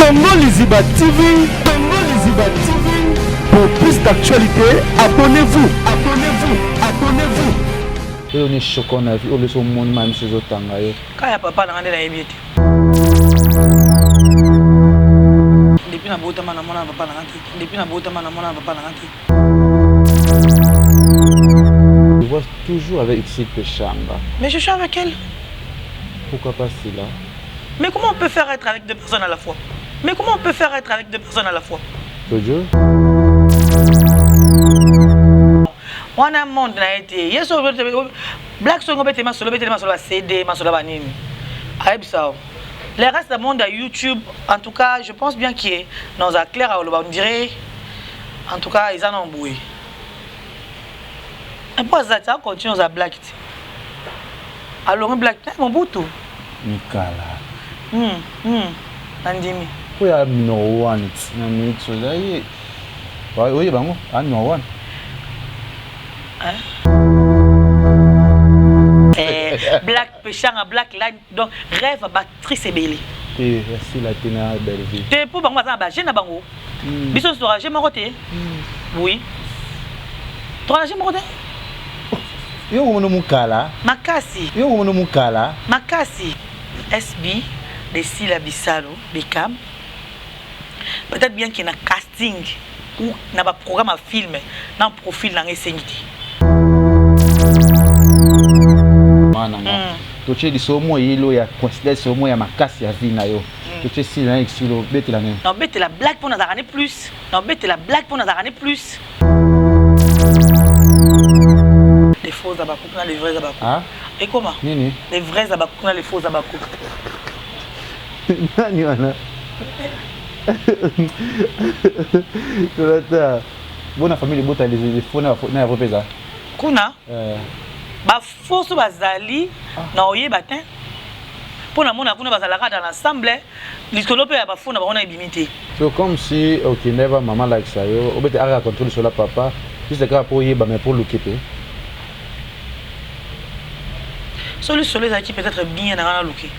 Congo Liziba TV, Congo Liziba TV. Pour plus d'actualités, abonnez-vous, abonnez-vous, abonnez-vous. Oyo ni choquant na vie, oyo biso omoni ma miso ezotanga yo. Kaya papa na nga nde nayebi ye te. Depuis na botama na mona papa na nga te. Depuis na botama na mona papa na nga te. Je vois toujours avec Ursule Peshanga. Mais je suis avec elle. Pourquoi pas Sila? Mais comment on peut faire être avec deux personnes à la fois? Mais comment on peut faire être avec deux personnes à la fois? Jojo? Wana monde na ye te. Ye so Black songo bete masolo bete masolo ba CD, masolo ba nini. Ayebisa yo. Le reste du monde à YouTube, en tout cas, je pense bien qu'il est dans un clair à on dirait en tout cas, ils en ont boué. Et pourquoi ça, ça continue à black. Alors black, mon boutou. Mikala. Nandimi. Mpo ya numéro 1 na minute oza ye oyeba yango a numéro 1. Eh, black peshanga black line donc rêve batrice ebele te asila te na Bellevue te mpo bango baza na baje na bango biso nyonso toraje moko te. Oui, toraje moko te. Yo komono mokala. Makasi. Yo komono mokala. Makasi. SB de Sila Bisalo Bekam, peut-être bien que na casting ou na ba programme ya film na profil nanga esengi te. Mwana nga totie lisolo mo eyelo ya coïncidence mo ya makasi ya vie na yo, totie sila na exilo, betela nini? Na obetela black mpo nazalaka ne plus, na obetela black mpo nazalaka ne plus. Les faux abakouk na les vrais abakouk. Ah? Ekoma nini? Les vrais abakouk na les faux abakouk. Nani wana? Tolata bona famille libota, les faux na ya vrai mpe eza kuna. Bafaux so bazali na oyeba te mpo namona kuna bazalaka dans l'ensemble, lisolo mpe ya bafaux na bango na ebimi te. So comme si okende ba mama alakisa yo obete aka contrôle lisolo ya papa juste kaka mpo oyeba, mais mpo oluki te. So lisolo ezalaki peut-être bien na nga naluki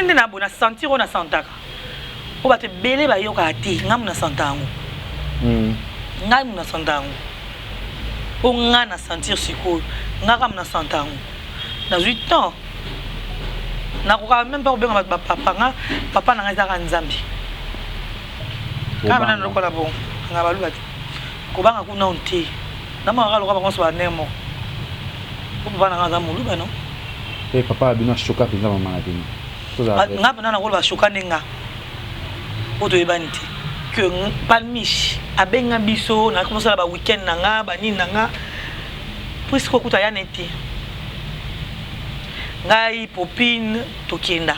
nde na boye na sentir oyo nasantaka po bato ebele bayokaka te. Ngai mo nasanta yango, ngai mo nasanta yango mpo ngai na sentir sikoyo, ngai kaka mo nasanta yango. Nazwi temps, nakokaka même mpa kobenga bato bapapa. Nga papa na ngai ezaka Nzambe kaka bana lokola bongo nga baluba te. Kobanga kuna te, namonaka lokola bango nyonso bandenge moko po papa na ngai aza moluba no. Mpe papa ya bino ashoka mpenza mama na bino? Nga mpena nakoloba ashoka nde nga po toyebani te que Palmiche abenga biso nakomosala ba weekend na nga banini na nga, puisque okuta ya nete ngai Popine tokenda.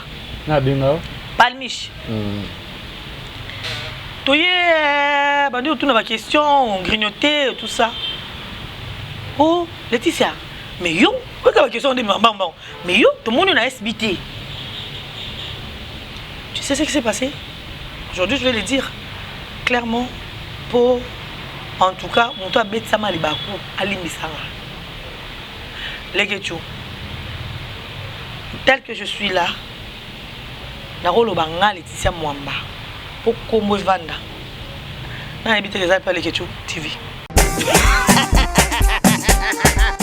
Na abenga yo? Palmiche. Toye bandi otuna baquestion, grignoter, tout ça. Oh Laetitia, mais yo oyoka baquestion nde mbango, mais yo tomoni na SBT. Tu sais ce qui s'est passé aujourd'hui? Je vais le dire clairement pour en tout cas moto abetisama libaku alimbisanga. Lekecho, tel que je suis là, nakoloba nga Laetitia Mwamba mpo kombo evanda, nayebi te eza mpe Lekecho TV.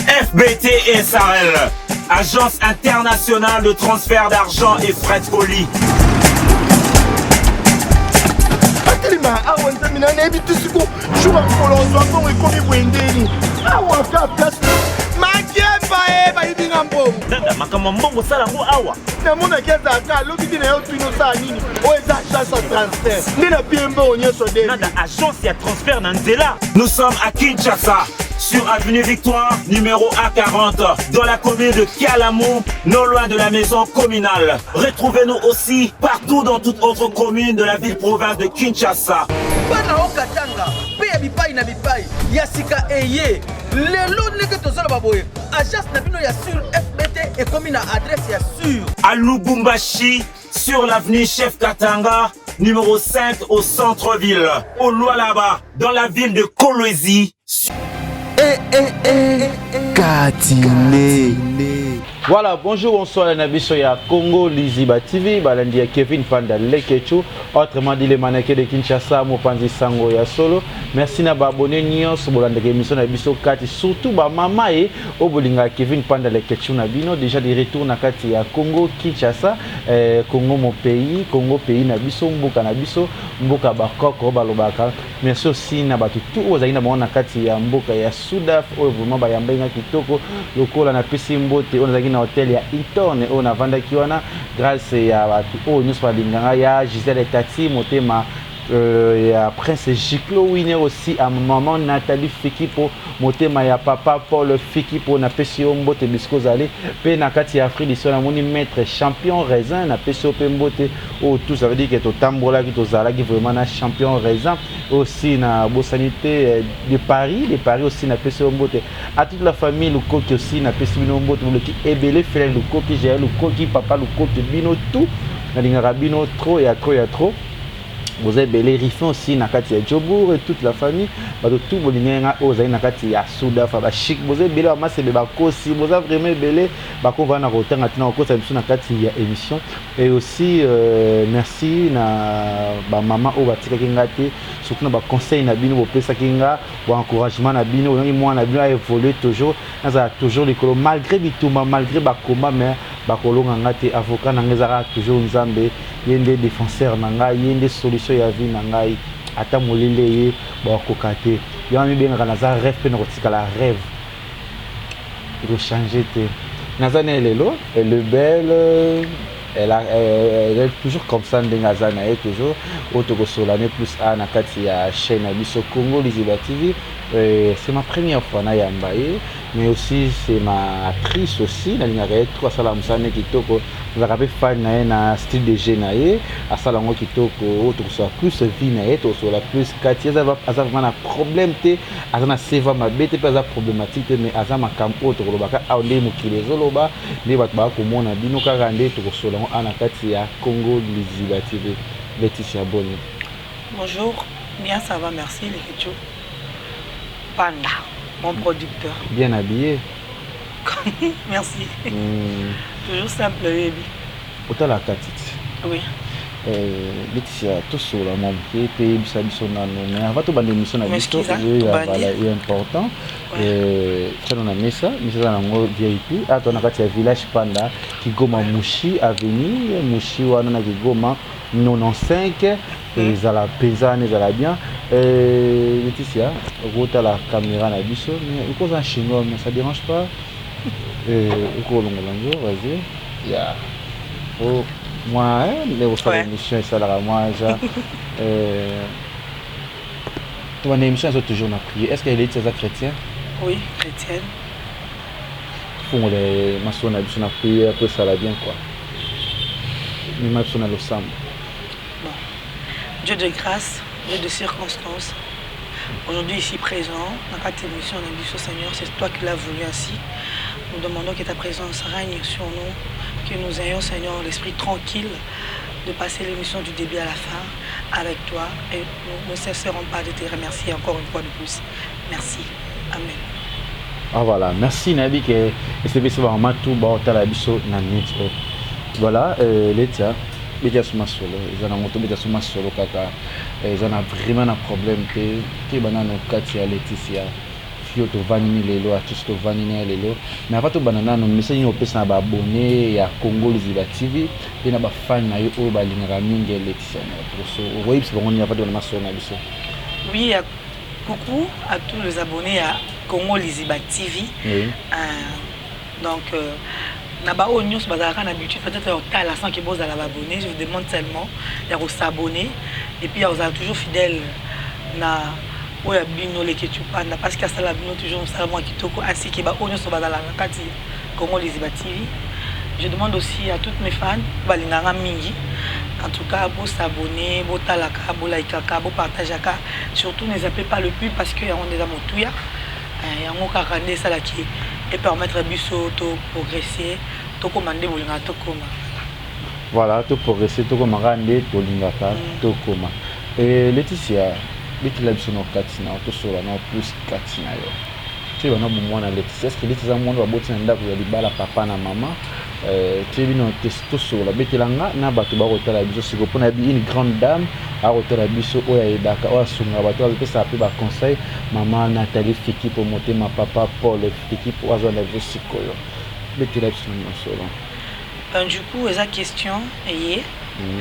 FBT SARL, Agence internationale de transfert d'argent et frais de colis. Atelema awa, Nzambe na nayebi te siko jour ya mokolo ozwa mbongo ekomi boye ndeni awa ka place makemba e bayibi nga mbongo. Nanda, makambo ya mbongo osala yango awa. Namonaki azalaka alobi te na yo tuni osala nini, oyo eza agence ya transfert nde na pie mbongo nyonso de. Nanda, agence ya transfert na nzela. Nous sommes à Kinshasa, sur avenue Victoire, numéro A40, dans la commune de Kalamu, non loin de la maison communale. Retrouvez-nous aussi partout dans toute autre commune de la ville-province de Kinshasa. Bana okatanga mpe ya bipai na bipai ya sika eye lelo ndenge tozoloba boye, agence na bino ya sur FBT ekomi na adresse ya sur. À Lubumbashi, sur l'avenue Chef Katanga, numéro 5 au centre-ville. Au Lualaba, dans la ville de Kolwezi. Eh, eh, eh, Katine. Voilà, bonjour, bonsoir, na biso ya Congo Liziba TV, balandi ya Kevin Panda Lekechu, autrement dit le mannequin de Kinshasa, mopanzi sango ya solo. Merci na ba abonné nyonso bolandaka émission na biso kati, surtout ba mama e oyo bolingaka Kevin Panda Lekechu na bino, déjà de retour na kati ya Congo Kinshasa, Congo mon pays, Congo pays na biso, mboka na biso, mboka bakoko balobaka. Merci aussi na bato tout oyo bazalaki na bango na kati ya mboka ya Sudaf, oyo vraiment bayambaki nga kitoko. Lokola napesi mbote oyo nazalaki na hotel ya Hilton oyo navandaki wana, grâce ya bato oyo nyonso balinganga, ya Gisèle Tati motema, ya Prince Giclo Winner, aussi à maman Nathalie Fikipo motema, ya papa Paul Fikipo, napesi yo mbote bisiko ozali. Mpe na kati ya Afrique du Sud, namoni maître Champion Raisin, napesi yo mpe mbote. Oyo tout ça veut dire que totambolaki, tozalaki vraiment na Champion Raisin aussi. Na bosani te de Paris, de Paris aussi, napesi yo mbote. À toute la famille Lukoki aussi, napesi bino mbote, boloki ebele, frère Lukoki, Jael Lukoki, papa Lukoki, bino tout nalingaka bino trop ya trop ya trop, boza ebele. Rifin aussi na kati ya Jobourg et toute la famille, bato tout bolingai nga oyo ozali na kati ya Sudafa, bachik, boza ebele, bamasebe, bakosi, boza vraiment ebele, bakovanda na kotanga ntina kokosa biso na kati ya émission. Et aussi merci na bamama oyo batikaki nga te, surtout na baconseil na bino bopesaki nga, baencouragement na bino, oyongi mwana na bino aévolue toujours, nazala toujours likolo malgré bitumba, malgré bakoma, mais bakolonga nga te. Avocat na nga ezalaka toujours Nzambe, ye nde défenseur na ngai, ye nde solution ya vie na ngai. Ata molili ye, bakokoka te. Yango mibengaka naza rêve mpe na kotikala rêve, ekochange te. Naza na lelo, elle est belle, elle est toujours comme ça ndenge aza na ye toujours. Oyo tokosola ne plus a na kati ya chaîne na biso Congo Liziba TV. C'est ma première fois nayamba ye, mais aussi c'est ma actrice aussi. Nalingaka ye trop, asala mosala ne kitoko, nazalaka mpe fan na ye na style de jeu na ye, asala yango kitoko. Oyo tokosola plus vie na ye, tokosola plus kati. Aza vraiment na problème te, aza na seva mabe te, mpe aza problématique te, mais aza makambo oyo tokolobaka awa nde mokili ezoloba, nde bato baka komona bino kaka nde tokosola yango awa na kati ya Congo Liziba TV. Leticia, boni? Bonjour, bien, ça va, merci Lekecho Panda, mon producteur. Bien habillé. Merci. Toujours simple, baby. Otalaka titi? Oui. Leticia, tosola mwa moke mpe yebisa biso nano, mais avant tobanda émission na biso ye important, tiano na mesa. Mesa eza nango VIP. Awa toza na kati ya village Panda, Kigoma, Mushi avenue, Mushi wana na Kigoma 95. Ezala mpenza wana, ezala bien. Leticia, okotala caméra na biso, mais okoza chinois, mais ça dérange pas, okolongola ngo, vas-y ya mwa nde kosala émission esalaka mwa ja. Tobanda émission eza toujours na prière. Est ce que Leti aza chrétien? Oui, chrétienne. Fungola masolo na biso na prière po esala bien quoi. Mema biso na losambo. Bon. Dieu de grâce, Dieu de circonstances, aujourd'hui ici présent, dans cette émission, on a dit, Seigneur, c'est toi qui l'as voulu ainsi. Nous demandons que ta présence règne sur nous, que nous ayons, Seigneur, l'esprit tranquille de passer l'émission du début à la fin avec toi. Et nous ne cesserons pas de te remercier encore une fois de plus. Merci. Amen. Ah voilà, merci. Nayebi ke esepesi bamama tu baotala biso na minute oyo. Voilà, Letia, beta so masolo eza nango, tobeta so masolo kaka, eza na vraiment na problème te. Toyeba nano kati ya Leticia fio tovandi ni lelo, artiste tovandi na ye lelo. Mais avant tobanda nano, message nini opesa na baabonné ya Congo Liziba TV mpe na bafani na yo oyo balingaka mingi Leticia? Okoyebisa bango nini avant tobanda masolo na biso? Oui, coucou à tous les abonnés à Congo Liziba TV. Oui. Donc, na ba oyo nyonso bazalaka na habitude peut-être ya kotala sans que bozala baabonné, je vous demande seulement ya kos'abonner et puis ya kozala toujours fidèle na oyo ya bino Leketu Panda, parce que asala bino toujours mosala mwa kitoko, ainsi que baoyo nyonso bazalaka na kati Congo Liziba TV. Je demande aussi à toutes mes fans balinganga mingi, en tout cas bos'abonner, botalaka, bolaikaka, bopartageaka, surtout ne zappez pas le pub, parce que yango nde eza motuya, yango kaka nde esalaki epermettre biso to progresser, tokóma nde bolingaka tokóma. Voilà, toprogresse, tokóma kaka nde tolingaka tokóma. Leticia, betela biso na kati na, tosola na plus kati na yo. Toyeba na bomwana Laetitia. Est-ce que Laetitia aza mwana baboti na ndako ya libala, papa na mama? Toyebi no te. Tosolola, betela nga na bato bakotala biso sikoyo, mpona yebi une grande dame akotala biso, oyo ayedaka, oyo asungaka bato, azopesaka mpe baconseil, mama Nathalie Fikipo Motema, papa Paul Fikipo, azolanda biso sikoyo. Betela biso na masolo. Ben, du coup, eza question eye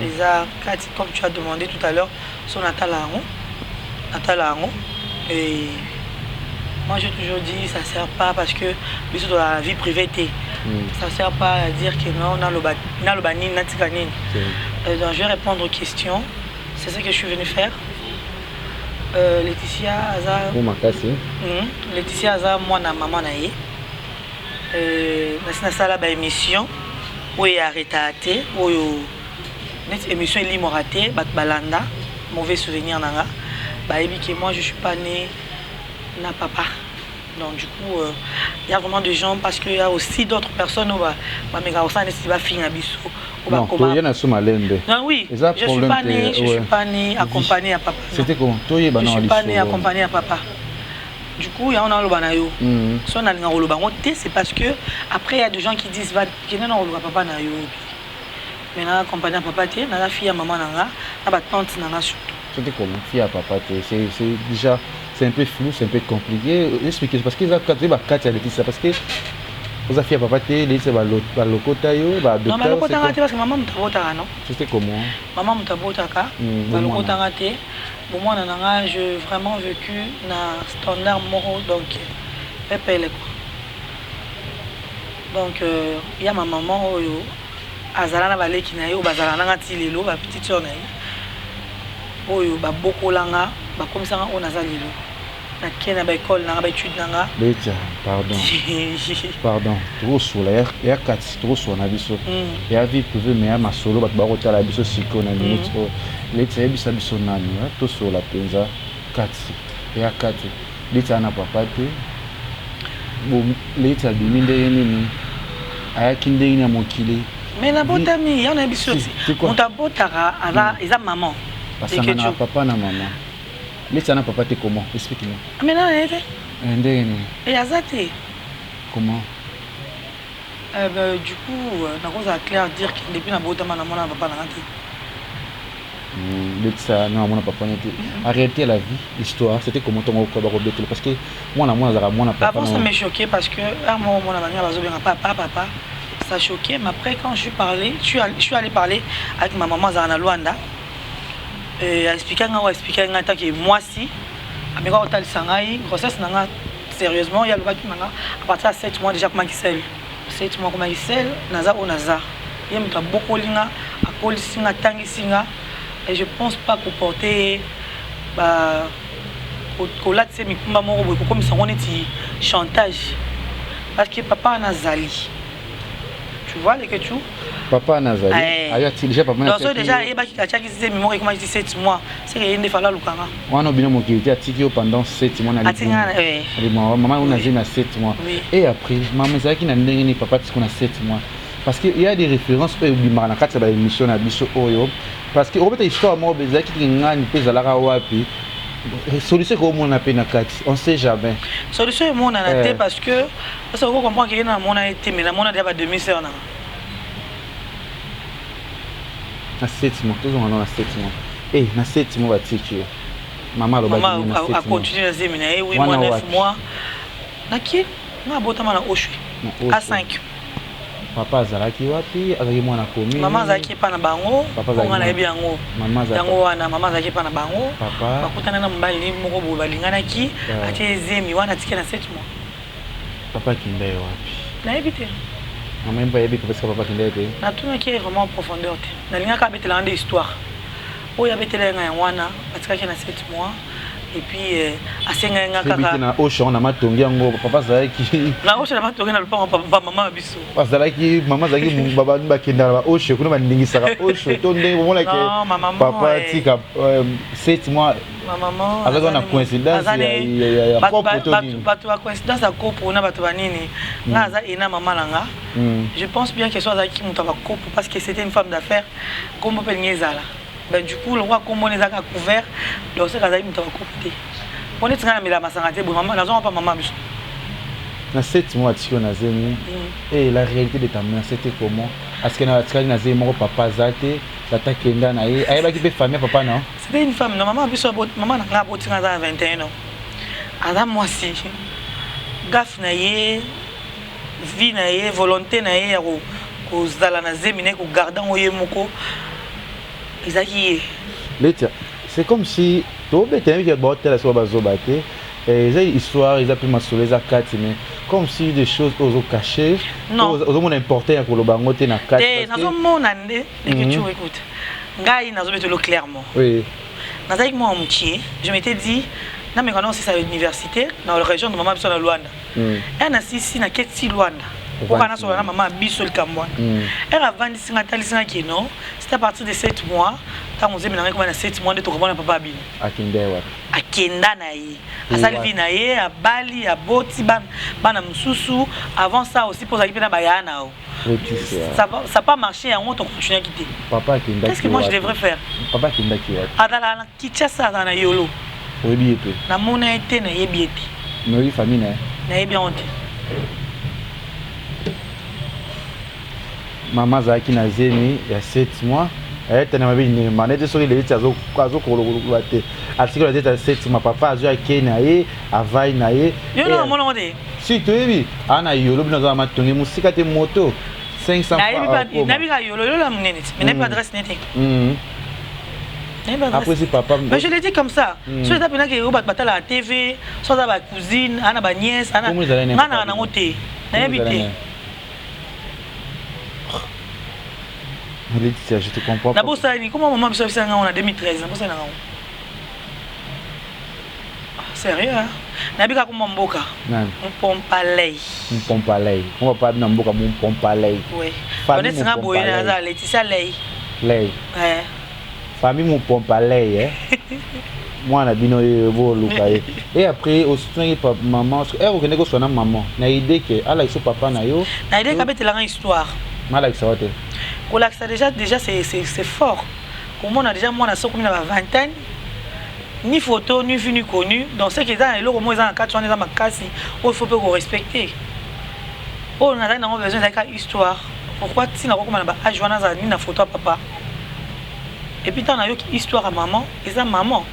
eza kati, comme tu as demandé tout à l'heure, so natala yango, natala yango. Et moi, j'ai toujours dit, ça sert pas, parce que biso dans la vie privée te, ça sert pas à dire que non, naloba, naloba nini, natika nini. Donc je vais répondre aux questions, c'est ce que je suis venu faire. Laetitia aza mo makasi. Laetitia aza mwana mama na ye. Nasi nasala baémission oyo earrêtaka te, oyo neti émission elimwaka te. Bato balanda mauvais souvenir na nga, bayebi ke moi, je suis pas né na papa. Donc du coup, il y a vraiment des gens, parce qu'il y a aussi d'autres personnes oyo bamekaka kosala neti bafinga biso. Non, toye na so malembe. Non, oui, je suis pas né, je suis pas né accompagné à papa. C'était comment? Toyeba. Je suis pas né accompagné à papa. Du coup, yango naloba na yo, so nalinga koloba yango te, c'est parce que après, il y a des gens qui disent: va kende na koluka papa na yo. Mais na accompagné à papa te, naza fille ya mama na nga na batante na nga surtout. C'était comment, fille à papa te? C'est déjà, c'est un peu flou, c'est un peu compliqué. Expliquer, parce que eza bakati ya Laetitia, parce que oza fille ya papa te. Laetitia, balokota yo? Non, balokotanga te, parce que mama moto abotaka, non? C'était comment? Mama moto abotaka, balokotanga te. Bomwana na nga, je vraiment vécu na standard moko, donc pepele quoi. Donc ya ma maman oyo azala na baleki na ye, oyo bazala nanga ti lelo, bapetite sœur na ye oyo babokolanga, bakomisanga oyo naza lelo. Nakei na baekole nanga, baétude nanga. Letia, pardon, pardon, tokosola ya kati, tokosola na biso ya vie privée, mais ya masolo, bato bakotala biso sikoyo na minute oyo. Letia, yebisa biso nani, tosola mpenza kati ya kati. Letia na papa te. Letia abimi ndenge nini? Ayaki ndenge nini ya mokili? Mais nabotami ya na biso ti moto abotaka aza, eza maman. Basangana papa na mama. Letia na papa te, comment? Explique nous. Mais nana ye te. Ndenge nini? E aza te. Comment? Ben, du coup, nakozala clair dire que depuis nabotama, namona papa nanga te. Letisa na mona papa nete. En réalité, la vie, histoire, c'était comment? Ntongo okoba kobetela, parce que mwana mwana azalaka mwana papa. Avant, ça m'a choqué, parce que un moment, mona baninga bazobenga papa, papa, ça choqué. Mais après, quand je suis parlé, je suis allé parler avec ma maman, azala na Luanda, expliqué nga, oyo expliqué nga tant que mwasi ameka kotalisa ngai grossesse na nga sérieusement. Ye alobaki na nga à partir ya 7 mois déjà komaki seul, 7 mois komaki seul. Naza oyo naza, ye moto abokoli nga, akolisi nga, atangisi nga. Et je pense pas koporter ba kolatisa mikumba moko boye, kokomisa yango neti chantage, parce que papa wana azali, tu vois leke tu. Papa nazali ayati déjà papa. Donc so déjà ayebaki, atiaki zemi moko ekomaki ti 7 mois, c'est que ye nde fala alukanga. Wana obino mokili te, atiki yo pendant 7 mois na Atinga. Mama oyo nazwi na 7 mois. Et après, mama ezalaki na ndenge nini? Papa tiko na 7 mois, parce que il y a des références oyo ebimaka na kati ya baémission na biso oyo, parce que okobeta histoire moko ezalaki kingani mpe ezalaka wapi? Solution ekomona mpe na kati, on sait jamais. Solution emonana te, parce que okocomprendre ke ye na namona ye te, mais namona deja bademi sœur nanga. Na 7 mois, tozonga no na 7 mois. E na 7 mois batiki yo, mama alobaki na 7 mois? Acontinue na zemi na ye 8 mois, 9 mois. Naki nga abotama na Oshwe A5. Papa azalaki wapi? Azalaki mwana komi? Mama azalaki epa na bango. Nga nayebi yango, yango wana mama azalaki epa na bango. Bakutana na mobali moko boye, balinganaki, atie zemi wana, atiki na 7 mois. Papa akinda ye wapi? Nayebi te. Mama ye mpo ayebi papa, papa akinda ye te? Natunaki ye vraiment profondeur te. Nalingaka abetelanga nde histoire oyo abetela nga yango wana. Batikaki na 7 mois et puis asengai nga kaka. Na Osha na matongi yango, papa azalaki? Na Osha na matongi, na lopango bamama na biso. Azalaki, mama azalaki, bakendaka ba Osha kuna, bandingisaka Osha to ndenge bomonaki papa tika 7 mois, azalaki na coïncidence ya kopo to nini? Bato ba coïncidence ya kopo na bato banini, nga aza ena mama na nga. Je pense bien que so azalaki moto ya bakopo, parce que c'était une femme d'affaires, kombo mpe elingi ezala. Ben, du coup, lokwa kombo wana ezalaka couvert, donc seke azalaki moto ya bakopo te. Mpo neti ngai namela masanga te boye, nazonga mpa mama biso. Na 7 mois atiki yo na zemi. Et la réalité de ta mère, c'était comment? Parce que na atikali na zemi moko, papa aza te, tata kenda na ye, ayebaki mpe famille ya papa na C'était une femme. Non, maman biso, maman na nga abotinga aza na 21 ans, aza mwasi gaffe na ye, vie na ye, volonté na ye ya kozala na zemi na ye, kogarder yango ye moko, ezalaki ye. Letia, c'est comme si tobeta yebi baotela soki bazoba te. Eza histoire, eza mpe masolo, eza kati, mais comme si des choses oyo ozocacher. Non. Ozomona important ya koloba yango te na kati. Te, nazomona nde tu écoute, ngai nazobetelo clairement. Nazalaki mwa mokie, je m'étais dit nameka na osisa université na région de mama biso na Lwanda. Ere nasisi, naketi Lwanda mpoka nasola na mama biso likambo wana. Ere avandisi nga, atalisi nga ke non, c'est à partir de 7 mois, ntango ozemi na ngai koma na 7 mois nde tokomona papa bino. Akende wapi? Akenda na ye, asali vie na ye, abali, aboti bana mosusu. Avant ça aussi, mpo ozalaki mpe na baya na yo, ça pas marché, yango tocontinuaki te. Papa akendaki? Qu'est-ce que moi je devrais faire? Papa akendaki wapi? Azalaka na Kinshasa, azala na Yolo. Oyebi ye mpe? Namona ye te, nayebi ye te. Mais oyebi famille na ye? Nayebi yango te. Mama azalaki na zemi ya 7 mois, ayetana mabe ndenge nete soki leliti azokoloba te, atikali na zemi ya 7 mois, papa azwi, akei na ye, avai na ye. Yo na omonango te? Si, toyebi, aa na Yolo, bino aza na matonge mosika te, moto 500. Nayebi ka Yolo, Yolo ya monene te, mais nayebi adresse ne te. Après si papa Mais je l'ai dit comme ça. So eza mpena ke oyo bato batalaka TV, so aza bacousine, aa na banièce, nga naka nango te, nayebi te. Laetitia, je te comprends. Nabosani comment mama biso abisanga ngo na 2013, nabosani nango. Sérieux, hein? Nayebi kaka komba mboka. Nani? Mpompalei. Mpompalei, komba papa na mboka Mpompalei. Oui, neti nga boye naza Laetitia Lei. Lei. Famille Mopompalei, eh? Mwana bino oyo boluka ye. Et après osutunaki maman ere okende koswa na maman na idée ke alakisa papa na yo? Na idée kabetelanga histoire. Malakisa wa te? Kolakisa déjà, déjà c'est fort komona déjà mwana sokomi na ba vingtaine, ni photo, ni vu ni connu. Donc ce que eza na eloko moko eza na kati wana, eza makasi oyo faut mpe korespecter. Oyo nazali nango besoin ezalaki ka histoire. Pourquoi ntina kokoma na baage wana azala ni na photo ya papa? Et puis ntango nayoki histoire ya maman, eza maman,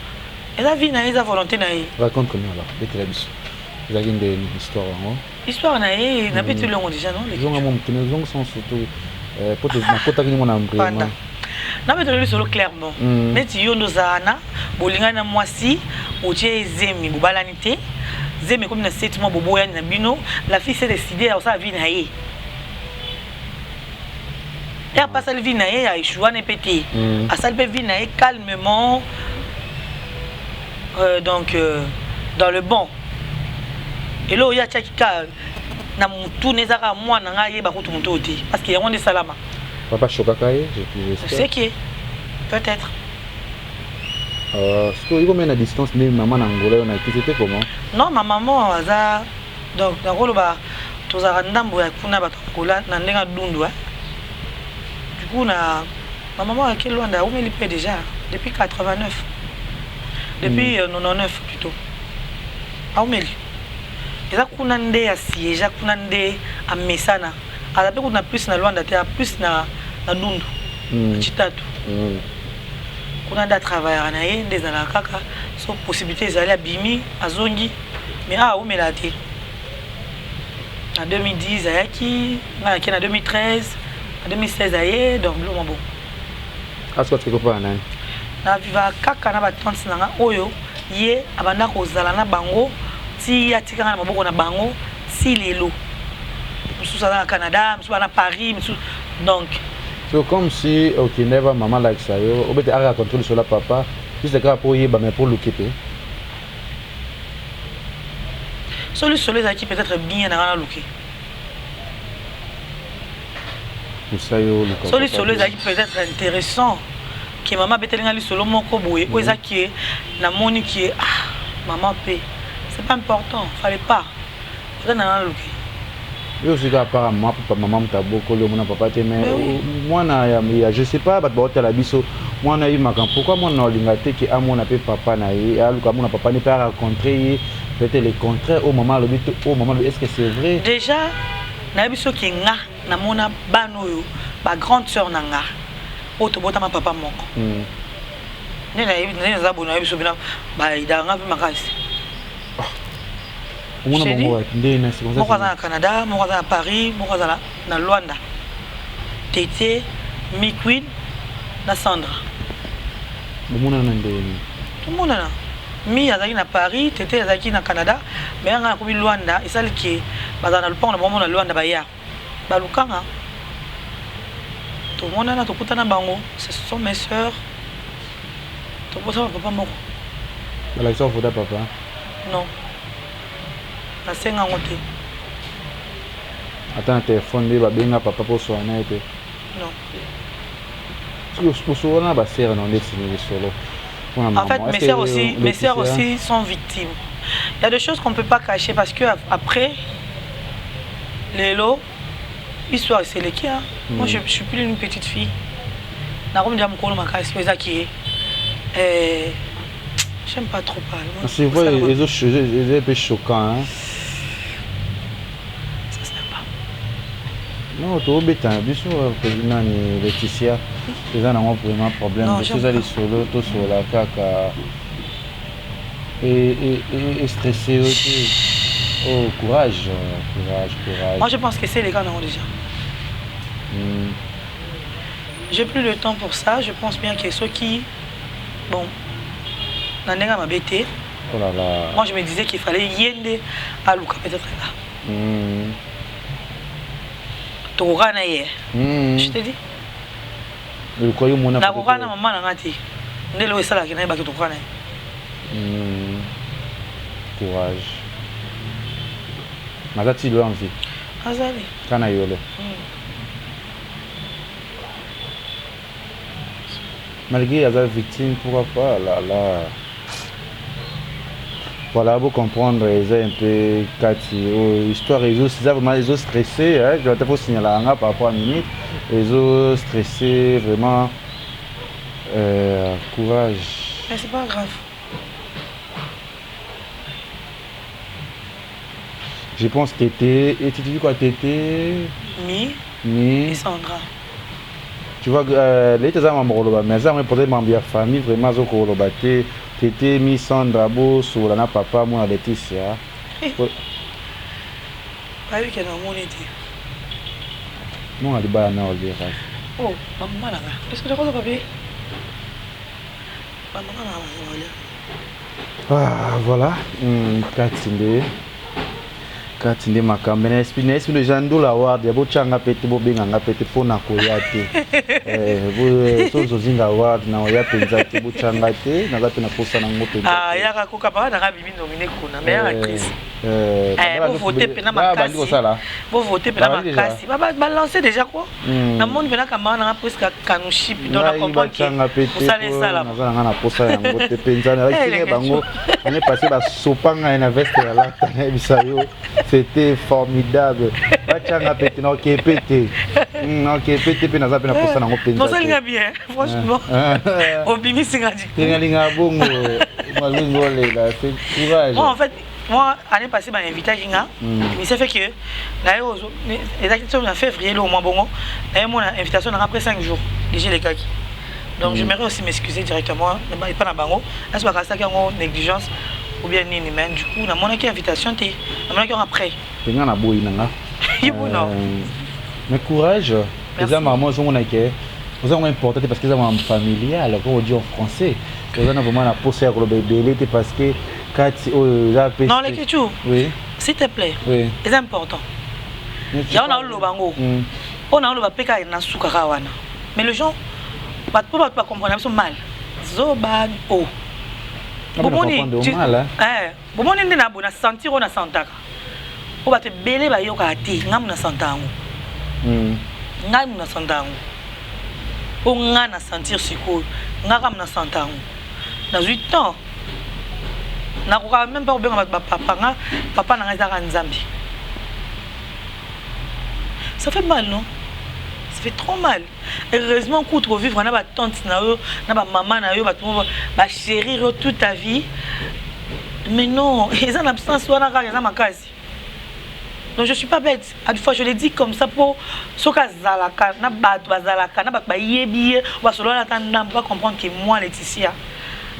eza vie na ye, eza volonté na ye. Raconte nous alors, betela biso, ezalaki nde histoire yango. Histoire na ye, napeti elongo déjà, non? Ezonga mo mokili, ezonga sans surtout po nakotaki ningo na mbrema. Nabetela lisolo clairement. Neti yo nde ozala na bolingani na mwasi, otie zemi, bobalani te, zemi ekomi na 7 mois, boboyani na bino. La fille s'est décidé ya kosala vie na ye. Ye apasali vie na ye, aéchoué wana mpe te, asali mpe vie na ye calmement, donc dans le bon. Eloko ye atiaki ka na motu na eza kaka mwana ngai ayeba kutu motu oyo te, parce que yango nde esalama. Papa shokaka ye? C'est que peut-être. Sikoyo okomi na distance nde mama na Angola, yo na kisi te, comment? Non, ma maman aza, donc nakoloba tozalaka ndambo ya kuna, bato Angola na ndenge adundu. Du coup na ma maman ake Lwanda, aumeli mpe déjà depuis 89, depuis 99 plutôt, aumeli. Eza kuna nde ya siège, kuna nde amesana, aza mpe kuna plus na Lwanda te, plus na Dundu, Chitatu. Kuna nde atravaillaka na ye, nde ezalaka kaka so possibilité ezali, abimi, azongi, mais awa aumela te. Na 2010 ayaki, ngai nake na 2013, na 2016 aye, donc biloko mabongo. Asoki atikaki kopala nani? Navivaka kaka na batante na nga oyo ye abanda kozala na bango ti atikanga na maboko na bango ti lelo. Mosusu aza na Canada, mosusu aza na Paris, mosusu, donc. So comme si okende ba mama alakisa yo, obete aka contrôle lisolo ya papa, juste kaka mpo oyeba, mais mpo oluki te? So lisolo ezalaki peut-être bien na nga, naluki. Kosa yo oluka. So lisolo ezalaki peut-être intéressant ke mama abeteli nga lisolo moko boye oyo eza ke namoni ke ah, mama mpe c'est pas important, fallait pas peut-être na nga naluki. Yo soki apart mama, papa, mama moto abokoli, omona papa te, mais mwana ya, je sais pas, bato baotala biso, mwana yimaka pourquoi mwana olinga te ke amona mpe papa na ye, aluka amona papa ne mpe arencontre ye? Peut-être le contraire oyo mama alobi to oyo mama alobi, est-ce que c'est vrai? Déjà nayebi soki nga namona bana oyo ba grande sœur na nga oyo tobotama papa moko. Nde nayebi nde naza boye, nayebi so bina baidaka nga mpe makasi. Omona bango wapi? Nde na circonstance moko aza na Canada, moko aza na Paris, moko aza na Luanda. Tete, Mi Queen na Sandra. Bomonana na ndenge nini? Tomonana. Mi azalaki na Paris, Tete azalaki na Canada, mais nga nakomi Luanda, esali ke bazala na lupango na bango na Luanda, baya balukanga, tomonana, tokutana bango. Ce sont mes sœurs, tobotama papa moko. Balakisa photo ya papa? Non, nasenga yango te. Ata na telefone nde babenga papa mpo osola na ye te? Non. Soki osola na basere na ndeti lisolo. En fait, mes sœurs aussi, mes sœurs aussi sont victimes. Il y a des choses qu'on ne peut pas cacher parce que après, lelo, histoire c'est les qui. Hein? Moi, je ne suis plus une petite fille. Nakomi déjà mokolo makasi oyo ezaki ye. J'aime pas trop parler. C'est vrai, eza un peu choquant. Hein? Ça se fait pas. Non, tobeta na biso nani, Laetitia, eza nango vraiment problème. Non, biso eza lisolo, tosola kaka estressé yo te. Oh, courage, courage, courage. Moi, je pense que c'est les gars non déjà. J'ai plus le temps pour ça. Je pense bien que ceux qui, bon, na ndenge ya mabe te. Oh là là. Moi, je me disais qu'il fallait ye nde aluka peut-être nga. Tokoka na ye. Je te dis. Eluka yo mona. Nakoka na mama na nga te. Nde lelo esalaki nayebaki tokoka na ye. Courage. Naza ti lelo en vie? Azali. Kana yolo. Malgré aza victime, pourquoi pas là là. Voilà, vous comprendre, eza un peu kati oyo histoire ezo eza vraiment ezo stressé, hein, je vais te signaler nga par rapport à minute ezo stressé vraiment, courage. Mais c'est pas grave. Je pense Tété, et tu dis quoi, Tété? Mi. Mi. Et Sandra. Tu vois, les eza mambo koloba, mais eza peut-être mambo ya famille vraiment azo koloba te. Tété, Mi, Sandra, bosola na papa mwana Laetitia. Bayebi ke namoni te. Mwana libala na olira. Oh, bamama na nga. Est-ce que tokoza papier? Bamama na nga balia. Ah, voilà. Kati nde. Kati nde makambo na esprit, na esprit déjà ndula award ya botyanga pe te, bobenganga pe te mpo na koya te. Sozozinga award na oya mpenza te, botyanga te, naza mpe na posa nango mpenza. Ah, yaka koka papa nanga bimi nominé kuna, meilleure actrice. Bovote mpena makasi, bovote mpena makasi, balance déjà quoi. Namoni mpena camarade nanga presque kanushi, donc na comprendre ke mosala esalama. Naza nanga na posa yango te mpenza. Nalakisi bango année passée, basopa ngai na veste ya lata, nayebisa yo, c'était formidable. Batianga pe te, naoke pe te, naoke pe te, mpe naza mpe na posa nango mpenza. Mosalinga bien, franchement obimisinga du coup. Nalinga bongo mazingo olela, c'est courage. Moi, en fait, moi, année passée, ba invitaki nga, mais ça fait que naye ezalaki so na février lo mwa bongo, naye mona invitation nanga après 5 jours déjà elekaki. Donc j'aimerais aussi m'excuser directement epa na bango est-ce bakasaki yango négligence ou bien nini, mais du coup namonaki invitation te, namonaki yango après. Mpenga na boyi nanga. Yibuno. Mais courage, eza mama ozomona ke oza yango important te parce que eza makambo familial, comme on dit en français. Oza na vraiment na posa ya koloba ebele te parce que kati oyo eza pe. Non, Leketchou. Oui. S'il te plaît. Oui. Eza important. Yango na oloba yango mpo na oloba mpe kaka na suka kaka wana, mais le gens, bato mpo bato bacomprendre biso mal, zoba o bomoni bomoni nde na boye na sentir oyo nasentaka oyo bato ebele bayokaka te. Ngai mo nasenta yango, ngai mo nasenta yango oyo ngai na sentir sikoyo, ngai kaka mo nasenta yango. Nazwi temps, nakokaka même pas kobenga bato bapapa. Nga papa na ngai ezalaka Nzambe. Ça fait mal, non? Ça fait trop mal. Heureusement kutu kovivre na batante na yo, na bamama na yo, bato bachérir yo toute ta vie. Mais non, eza na absence wana kaka eza makasi. Donc je suis pas bête. À des fois je le dis comme ça pour soki azalaka na bato bazalaka na bato bayebi ye basolola ata ndambo ba comprendre que moi Laetitia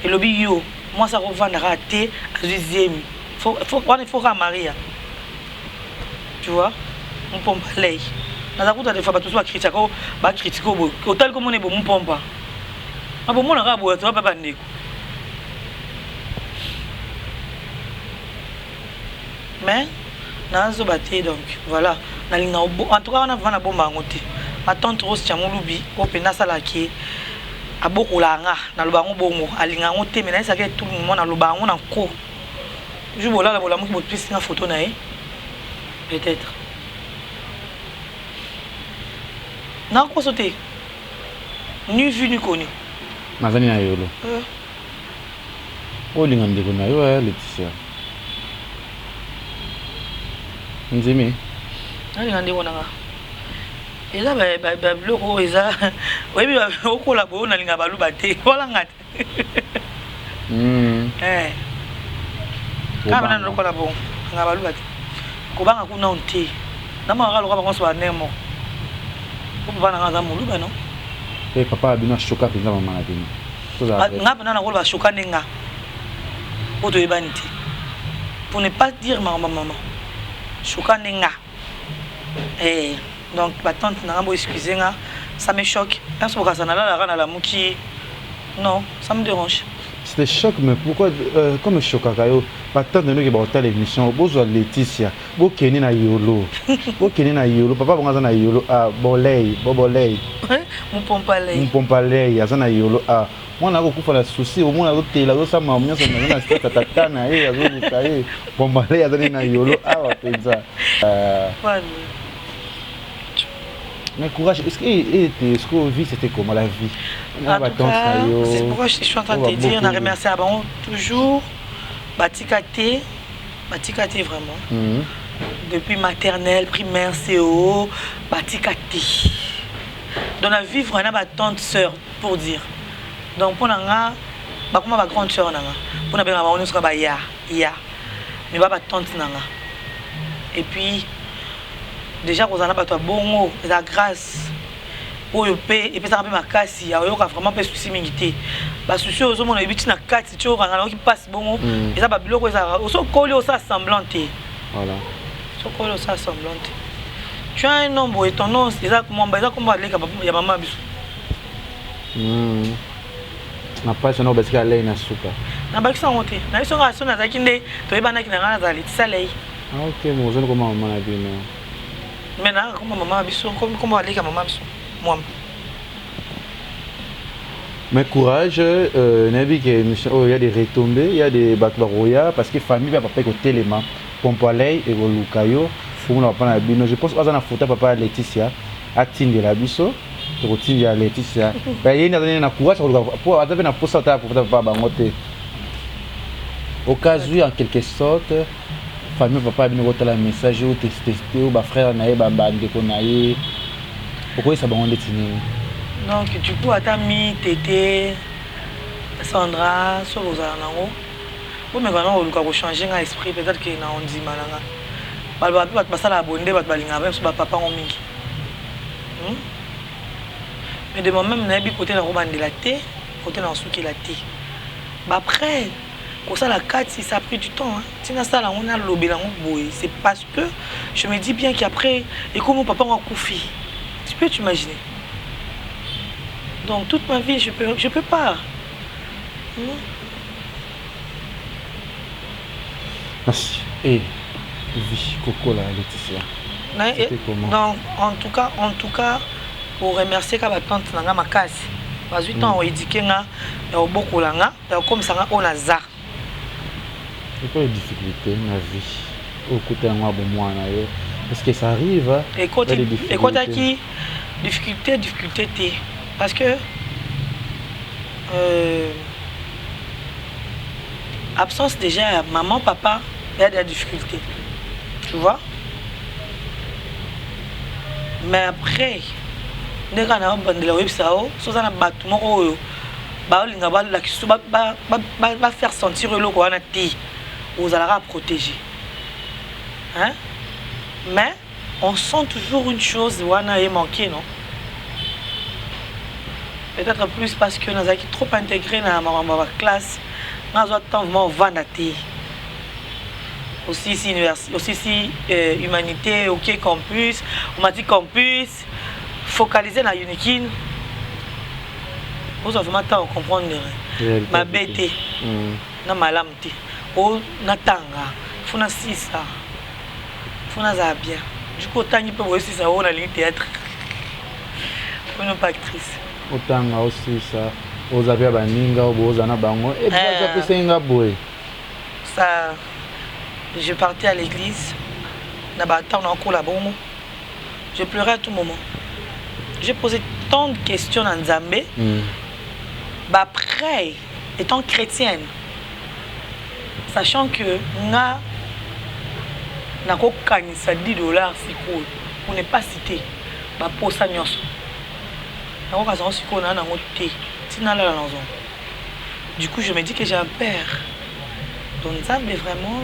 elobi yo mwasi akovandaka te azwi zemi wana il faut kaka Maria tu vois mupompa lei naza kuta des fois bato mosusu bacritiaka bacritique boye otali komona ebo mupompa abomona kaka boye toa pa bandeko mais nazoba te donc voilà nalinga en tout cas wana vraiment nabomba yango te ma tante Rose Chamulubi oyo mpenza asalaki ye abokola nga naloba yango bongo alinga yango te mais nayesaki ye tout le moment naloba yango na nko jour bolala bolamuki bopesi nga photo na ye peut-être nakoso te ni vu ni connu nazali na yolo euh. Olinga ndeko na yo eh Laetitia. Ndimi. Nalinga ndeko na nga. Eza ba ba ba biloko oyo eza oyebi okola boye nalinga baluba te wala nga te. Mm. Eh. Kaka na lokola bongo nga baluba te. Kobanga kuna on te. Na maka lokola bango so ba nemo. Po papa na nga aza moluba non? Eh papa bino ashoka penza mama na bino. Nga pena nakoloba choka nde nga po toyebani te pour ne pas dire makambo ya mama choka nde nga eh, donc ba tante na nga bo excuse nga ça me choque ntanso bokasa nalalaka nalamuki non ça me dérange. C'était choc mais pourquoi euh, comme chokaka yo ba tante noki bakotala émission bozwa Laetitia bokende na yolo bokende na yolo papa bango aza na yolo ah bolei bobolei mupompalei mupompalei aza na yolo ah mwana akokufa na souci omona azotela azosala makambo nyonso naza na stress ya tata na ye azoluka ye pompalei aza nde na yolo awa mpenza euh. Mais courage, est-ce que, est-ce que vie c'était comment la vie En tout cas, c'est pourquoi je suis en train de te dire, na remercier bango toujours, batika te, Batika te vraiment. Mm -hmm. Depuis maternelle, primaire, CO, batika te. Donc na vivre na ba tante sœur pour dire. Donc pona nga bakoma ba grande sœur na nga. Pona benga bango nyonso ba ya ya. Mais ba ba tante na nga. Et puis déjà kozala na bato ya bongo eza grâce. Oyo pe epesaka pe makasi ya oyoka vraiment pe souci mingi te. Ba souci oyo ozomona oyebi ti na kati ti okanga nayoki mpasi bongo mm. eza ba biloko ezalaka osokoli osala semblant te. Voilà. Sokoli osala semblant te. Tu as un nom boye ton nom eza mwamba eza kombo aleka ya mama biso. Mm. Na pasi wana obasika lei na suka. Nabakisa yango te. Na biso nga so nazalaki nde toyebanaki na nga nazala Laetitia Lei. Ah, ok, mozali koma mama na bino. Mais na kombo mama biso kombo aleka mama biso mwamba. Mais courage, euh, nayebi ke émission oyo ya des retombées, ya des bato bakoya parce que famille ya papa ekotelema, pompo alei ekoluka yo, komona papa na bino. Je pense aza na photo ya papa ya Laetitia atindela biso, tokotindela Laetitia. Ba ye nde aza na courage koluka po aza pe na posa otala photo ya papa bango te. Au cas où en quelque sorte Famille papa bino kotala message oyo teste oyo ba frère na ye ba bandeko na ye okoyesa bango ndeti nini? Donc du coup ata mi tete Sandra soki ozala nango bomeka na koluka ko changer nga esprit peut-être que na ondima na nga balobaka mpe bato basalaka boye nde bato balingaka mpe biso bapapa yango mingi hmm? Mais de moi-même nayebi kote nakobandela te kote nakosukela te baprès Kosala kati ça a pris du temps hein. Ti nasala yango nalobela yango boye c'est parce que je me dis bien qu'après ekomi papa ngo akufi tu peux t'imaginer donc toute ma vie je peux je peux pas hmm? Merci. Et vie kokola Laetitia. C'était comment? Donc en tout cas en tout cas ko remercier ka ba tante na nga makasi bazwi temps mm. éduquer nga ya kobokola nga Ya kokomisa nga oyo naza. C'est quoi les difficultés na vie oyo okuta yango ya bomwana na yo? Est-ce que ça arrive? Ekoti, ekotaki difficulté difficulté te parce que euh, absence déjà ya maman papa ya des difficultés tu vois mais après ndenge kaka nabandela koyebisa yo soki oza na bato moko oyo baolinga balakisa ba, ba, ba, ba, ba faire sentir eloko wana te. Ozalaka protégé, hein? Mais on sent toujours une chose wana e manqué, non? Peut-être plus parce que nazalaki trop intégré na makambo ya baclasse. Nga azwa temps vraiment ovanda te. Osisi université, osisi humanité, oke campus, omati campus, focalisé na Unikin, ozwa vraiment temps ocomprendre mabe te na malamu te. O natanga, fo nasisa, fo nazala bien. Du coup otangi mpe boyosisa oyo nalingi théâtre ono pa actrice. Otanga, osisa, oza mpe ya baninga oyo boza na bango, apesaki nga boye. Ça, je partais à l'église na batango nakola bongo, je pleurais à tout moment, j'ai posé tant de questions na Nzambe. Bah, après, étant chrétienne, sachant que nga nakokanisa 10 $ sikoyo, pour ne pas citer baposa nyonso, nakokanisa yango sikoyo naa nango te, ntina alala nazongo. Du coup je me dis que j'ai un père. Donc Nzambe vraiment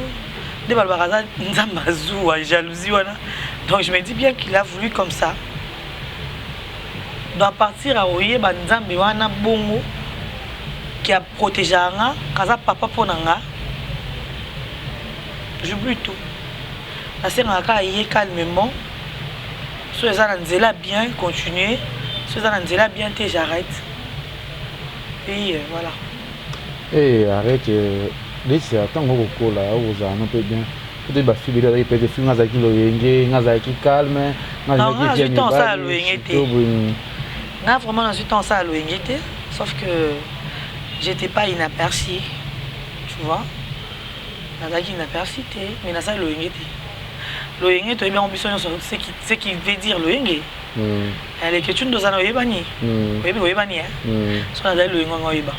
nde balobaka aza Nzambe azuwa jalousie wana. Donc je me dis bien qu'il a voulu comme ça. Donc à partir ya oyeba Nzambe wana bongo ki aprotégeaka nga, kaza papa mpo na nga, j'oublie tout. Nasengaka kaka ye calmement: so eza na nzela bien, continuer; so eza na nzela bien te, j'arrête. Puis voilà. Eh, arrête lesi. Ntango okokola, okozala no mpe bien. Peut-être bafille azalaki, peut-être fille nga azalaki loyenge, nga azalaki calme. Nga nazwi temps osala loyenge te. Nga vraiment nazwi temps osala loyenge te, sauf que j'étais pas inaperçu, tu vois. Nazalaki inaperçu te, mais nasali loyenge te. Loyenge toyebi yango biso nyonso, ce qui veut dire loyenge. Aleke nde oza na oyebani, oyebi, oyebani. So nazali loyenge ngo oyeba,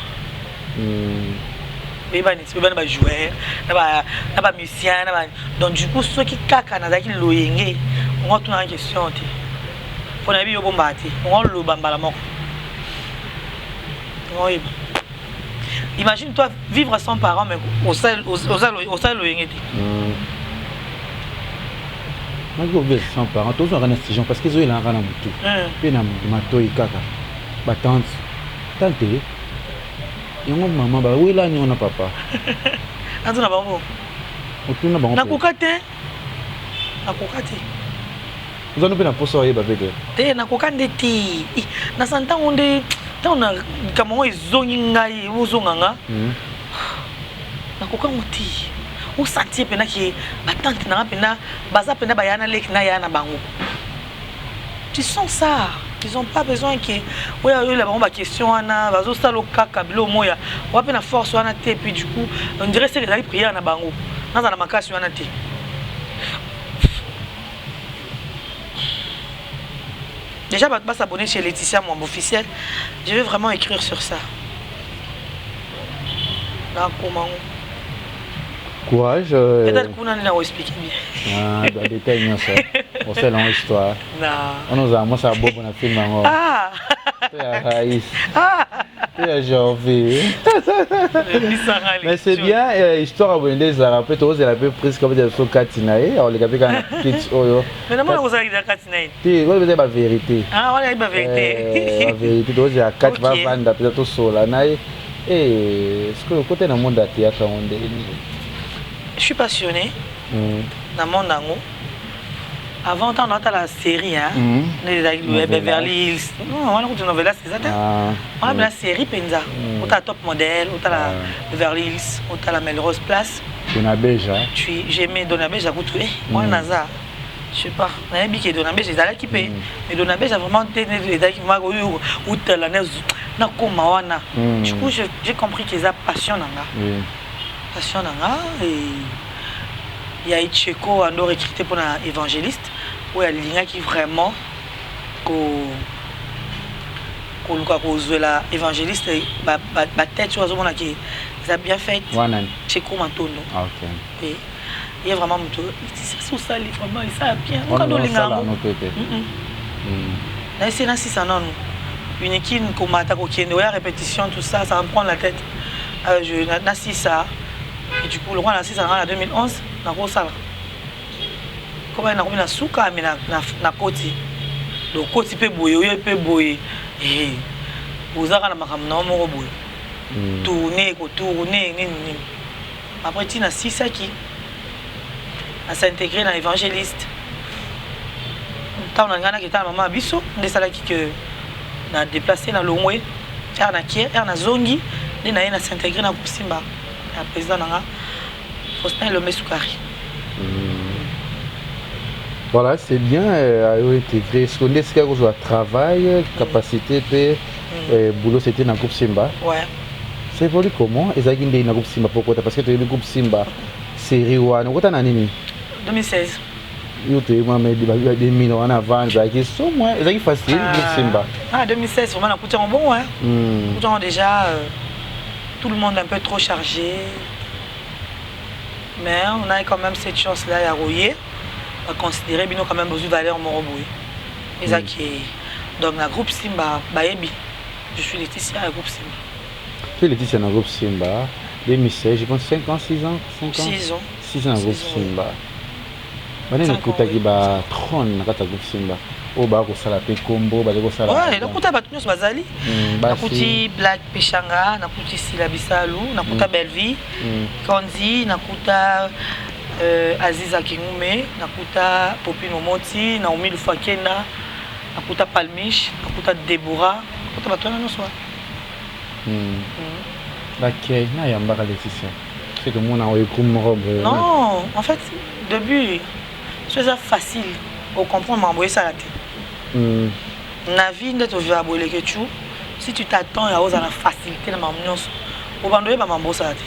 oyebani, oyebani bajoueur na bamusicien. Donc du coup soki kaka nazalaki loyenge, ongo otunaka question te, mpo nayebi yo bombaka te, ongo oloba mbala moko, ongo oyeba. Imagine toi vivre sans parents, mais osali loyenge te. Naki ovivre sans parents, tozwaka na sijon parce que ezoyelaka na motu mpe na matoi kaka batante tante yango mama bawelani wana papa. Natuna bango. Otuna bango? Nakoka te, nakoka te. Ozani mpe na posa oyeba mpe te? Te, nakoka nde te. Nasa ntango nde ntango na likambo yango ezongi ngai, ozonga nga, nakoka ngo te. Osentir mpena ke batante nanga mpena baza mpena baya na leki na ya na bango. Tu sens ça, ils ont pas besoin ke oyo oyola bango baquestion wana, bazosala kaka bilo moya oya mpe na force wana te. Puis du coup on dirait seke ezali prière na bango, nazala makasi wana te. Déjà bato bas'abonner chez Laetitia Mwamba officiel. Je vais vraiment écrire sur ça, nakoma ngo. Courage. Peut-être kuna nde nakoexpliquer bien. Ah, badetail nyonso osala yango histoire wana, ozala mwasi ya bobo na film yango to ya Raïs to ya Janvier. Mais c'est bien, histoire ya boye nde ezalaka mpe. Tokozela mpe presque mpe biso kati na ye akoleka mpe kaka na kiti oyo. Te, wana eza bavérité. Bavérité tokozela kati, bavanda mpenza, tosola na ye. Sikoyo okota na monde ya théâtre yango ndenge nini? Je suis passionné na monde yango. Avant, ntango naotala série nde ezalaki Beverly Hills wana, kutu novelas eza te wana, mpena série mpenza. Otala Top Model, otala Beverly Hills, otala Melrose Place. Dona Beja. J'aimais Dona Beja kutu wana naza, je sais pas, nayebi ke Dona Beja ezalaki mpe, mais Dona Beja vraiment te ezalaki vraiment oyo otala nakoma wana. Du coup j'ai compris que eza passion na nga, passion na nga. Et ya Echeko ando recruté mpona évangéliste oyo alingaki vraiment koluka kozwela évangéliste batete oyo azomona ke eza bien faite. Cheko Matondo. Ye vraiment moto osali vraiment esala bien, okanda olinga yango. Naese nasisa nanu Unikin, komata kokende oya répétition, tout ça, ça va me prendre la tête. Nasisa. Et du coup, lokola nasisa nga na 2011, nakosala koma nakomi na suka, me nakoti lokoti mpe boye, oyo mpe boye, ozaka na makambo na yo moko boye, tourne kotourne nini nini. Après ntina nasisaki, nas'intégrer na évangéliste. Ntango na ngai naketa na mama ya biso, nde esalaki ke na déplace na longwe ere na kie ere nazongi, nde naye na s'intégrer na groupe Simba ya président na nga Faustin Elombe Sukari. Voilà, c'est bien ayo intégré ce qu'on est, ce travail, capacité pe boulot, c'était dans groupe Simba. Ouais. Ça évolue comment? Ezalaki ndenge na groupe Simba pokota, parce que toyebi groupe Simba série wana okota na nini? 2016. Yo toyebi mwa 2000 wana, avant ezalaki somwe, ezalaki facile groupe Simba? Ah, 2016 vraiment nakuti yango bon, hein. Nakuti yango déjà tout le monde un peu trop chargé, mais on a quand même cette chance là ya koye baconsidérer bino quand même, bozwi valeur moko boye ezaki. Donc na groupe Simba bayebi, je suis Laetitia ya groupe Simba. Tu es Laetitia na groupe Simba 2016, je pense 5 ans, 6 ans, 5 ans. 6 ans. 6 ans na groupe Simba. Banani okutaki batrône na kati ya groupe Simba oyo baya kosala mpe nkombo bazali kosala? Ouais, nakuta bato nyonso bazali. Nakuti Black Peshanga, nakuti Sila Bisalu, nakuta Bellevie Kandi, nakuta Aziza Kingume, nakuta Popine Omoti, Naomi Lufakenda, nakuta Palmiche, nakuta Debora, nakuta bato wana nyonso wana. Bakei nayambaka Laetitia soki tomona oyo groupe moko boye. Non, en fait, début so eza facile ocomprendre makambo esala te. Na vie nde tovivaka boye, leke tu si tu t'attends ya ozala na facilité na makambo nyonso, obanda oyeba makambo osala te,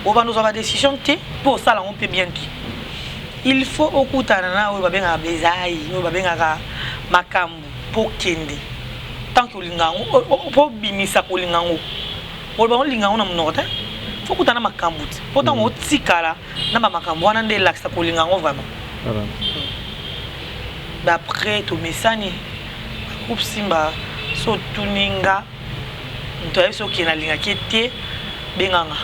obanda ozwa badécision te mpo osala yango mpe bien te. Il faut okutana na oyo babengaka bezai, oyo babengaka makambo mpo okende. Tant que olinga yango, mpo obimisa kolinga yango, oloba olinga yango na monoko te, faut okutana na makambo te, mpo ntango otikala na bamakambo wana nde elakisa kolinga yango vraiment. D'après tomesani groupe Simba, so otuni nga, moto ayebi soki okende alingaki te, benganga,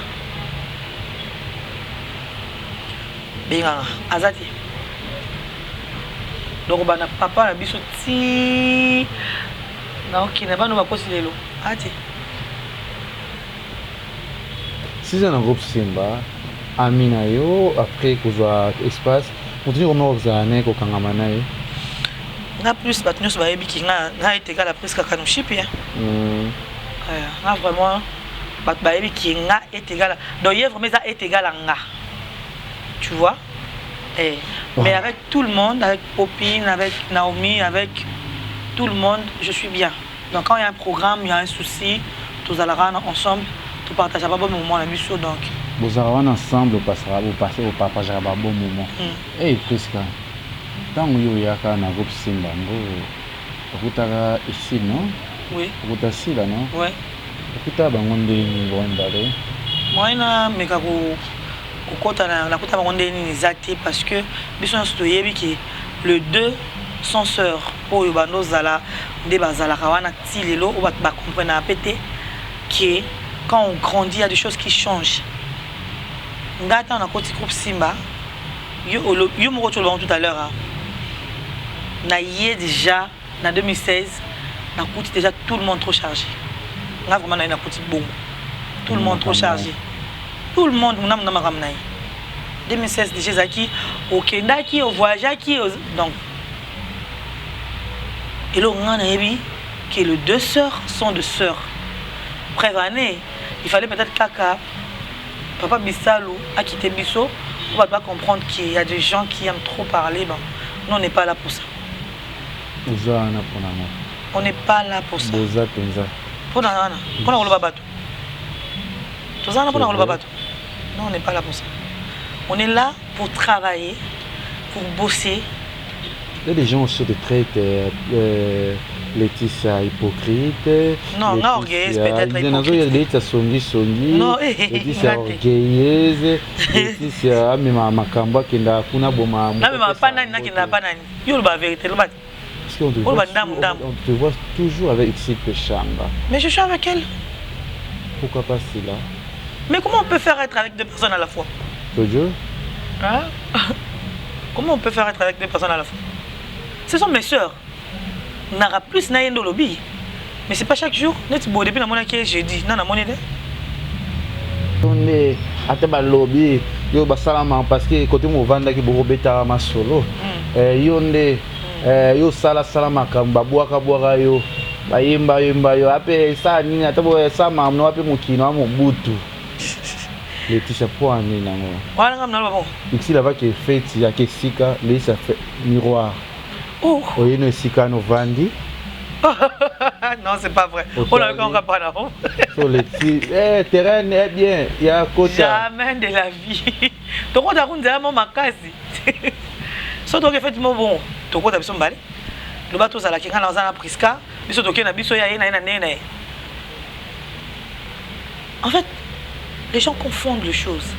benganga aza te. Donc bana papa na biso ti naokende bano bakosi lelo ate. 6 ans na groupe Simba, ami na yo après kozwa espace, moto nini komoko kozala na ye, kokangama na ye? Nga plus bato nyonso bayebiki nga, nga etekala presque kanoshipi. Nga vraiment bato bayebiki nga etegala, donc ye vraiment eza etegala nga, tu vois. Eh. Mais avec tout le monde, avec Popine, avec Naomi, avec tout le monde, je suis bien. Donc quand il y a un programme, il y a un souci, tozalaka ensemble, topartage ba bon moment na biso donc. Bozalaka wana ensemble, opasaka opartageaka ba bon moment. Hey, Priska, ntango yo oyaka na groupe Simba ngo, okutaka esi non? Oui. Okuta Sila non? Ouais. Okutaka bango ndenge bango mibale? Moi nameka kokɔta nakuta bango ndenge nini eza te, parce que biso nyonso toyebi ke le deux sont sœurs oyo bando ozala nde bazalaka wana ti lelo, oyo bato bacomprenaka mpe te ke quand on grandit, il y a des choses qui changent. Nga ntango nakoti groupe Simba, yo, yo moko ti olobango tout à l'heure, na ye déjà na 2016, nakuti déjà tout le monde trop chargé. Nga vraiment naye nakuti bongo tout le monde trop chargé, tout le monde muna muna makambo na ye. 2016 déjà ezalaki okendaki, ovoyageaki, donc eloko nga nayebi que les deux sœurs sont de sœurs. Preuve année, il fallait peut-être kaka papa Bisalou a quitté biso pour pas comprendre qu'il y a des gens qui aiment trop parler. Bon, nous, on n'est pas là pour ça. Oza wana mpona ngo? On n'est pas là pour ça. Boza mpenza. Mpona wana, mpona koloba bato, toza wana mpona koloba bato? Non, on n'est pas là pour ça. On est là pour travailler, pour bosser. Il y a des gens aussi te traitent Laetitia hypocrite. Non, non, orgueilleuse peut-être. Hypocrite. Laetitia songi songi. Non. Laetitia orgueilleuse. Laetitia amema makambo, akenda kuna boma. Namema pa nani? Nakenda pa nani? Yo loba vérité, loba. Parce qu'on te, voit, on te voit toujours avec Exil Peshanga. Mais je suis avec elle. Pourquoi pas Sila? Mais comment on peut faire être avec deux personnes à la fois? Toujours. Hein? Comment on peut faire être avec deux personnes à la fois? Ce sont mes sœurs. Nara plus na yendo lobi. Mais c'est pas chaque jour. Net bo depuis na mona ki jeudi. Na na moni de. Nde ata balobi yo basalama parce que kote movandaki bokobetaka masolo mm. eh, yo nde mm. eh, yo osalasala makambo babwakabwaka yo bayembayemba yo ape esala nini ata esala makambo na wape mokili na mobutu Laetitia mpo ani nango wana nga naloba bongo Ursule avaki feti yake esika Laetitia miroir oh. Oyino esika novandi. Non, c'est pas vrai. On a encore pas là. So Leti, eh terrain est bien, ya kota. Jamais de la vie. Tokota kunza mo makasi. So toke feti mo bon, tokota biso mbale. Loba tozalaki nga na na Priska, biso toke na biso ya ye na ye na ndenge na ye. En fait, les gens confondent les choses.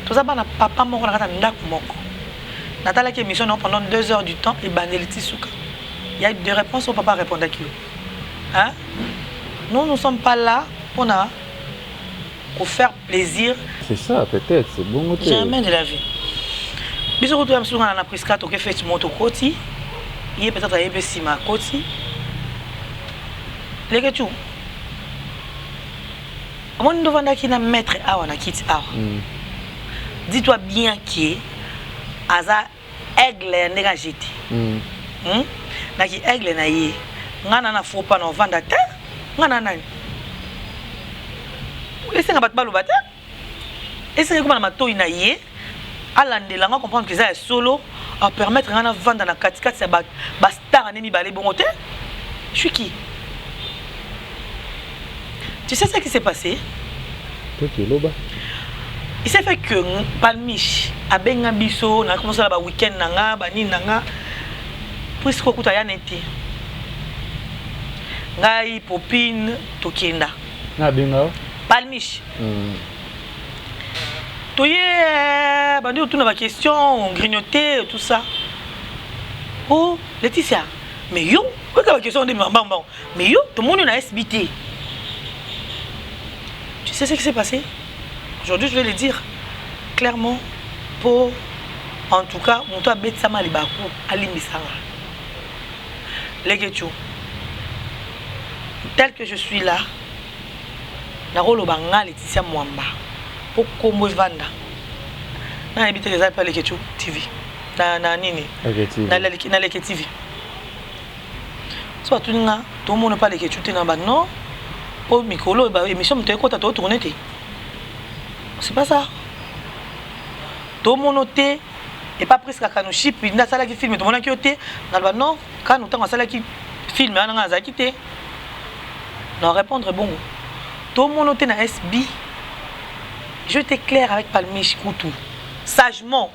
Toza bana papa moko na kati ya ndako moko. Natalaki émission na pendant 2 heures du temps ebandeli ti suka. Il y a des réponses au papa répondaki yo. Hein? Nous, nous sommes pas là pour na pour faire plaisir. C'est ça, peut-être, c'est bon. Jamais de la vie. Biso kutu ya biso na Priska toke feti moto koti. Ye peut-être aye pe sima koti. Leke tu. Omoni ndovandaki na maître awa na kiti awa. Dis-toi bien que aza aigle ya ndenge ajete. Naki aigle na ye. Nga na na faux pas na ovanda te. Nga na nani? Esenga bato baloba te. Esenga ekoma na matoi na ye. Alandela nga comprendre que eza ya solo. A permettre nga na vanda na katikati ya ba star ane mibale bongo te. Je suis qui? Tu sais ce qui s'est passé? Ok, loba. Il s'est fait que Palmiche abenga biso na commencé ba week-end na nga ba nini na nga puisque okuta ya neti ngai Popine tokenda na benga Palmiche. Toye bandi otuna ba question grignoter tout ça. Oh Laetitia, mais yo oyoka ba question nde mbango mais yo tomoni na SBT. Tu sais ce qui s'est passé? Aujourd'hui, je vais le dire clairement pour, en tout cas, moto abetisama libaku alimbisanga. Lekechu, tel que je suis là, nakoloba nga Laetitia Mwamba po kombo evanda. Nayebi te eza pa Lekechu TV. Na na nini? Na na Leke TV. So atuni nga tomona pa Lekechu te na ba non. Po mikolo ba émission moto ekota to tourner te. C'est pas ça. Tomono te et pas presque kanu chip nda salaki film tomonaki yo te na ba non kanu ntango asalaki film wana nga azalaki te. Na répondre bongo. Tomono te na SB. Je étais clair avec Palmiche Koutou. Sagement.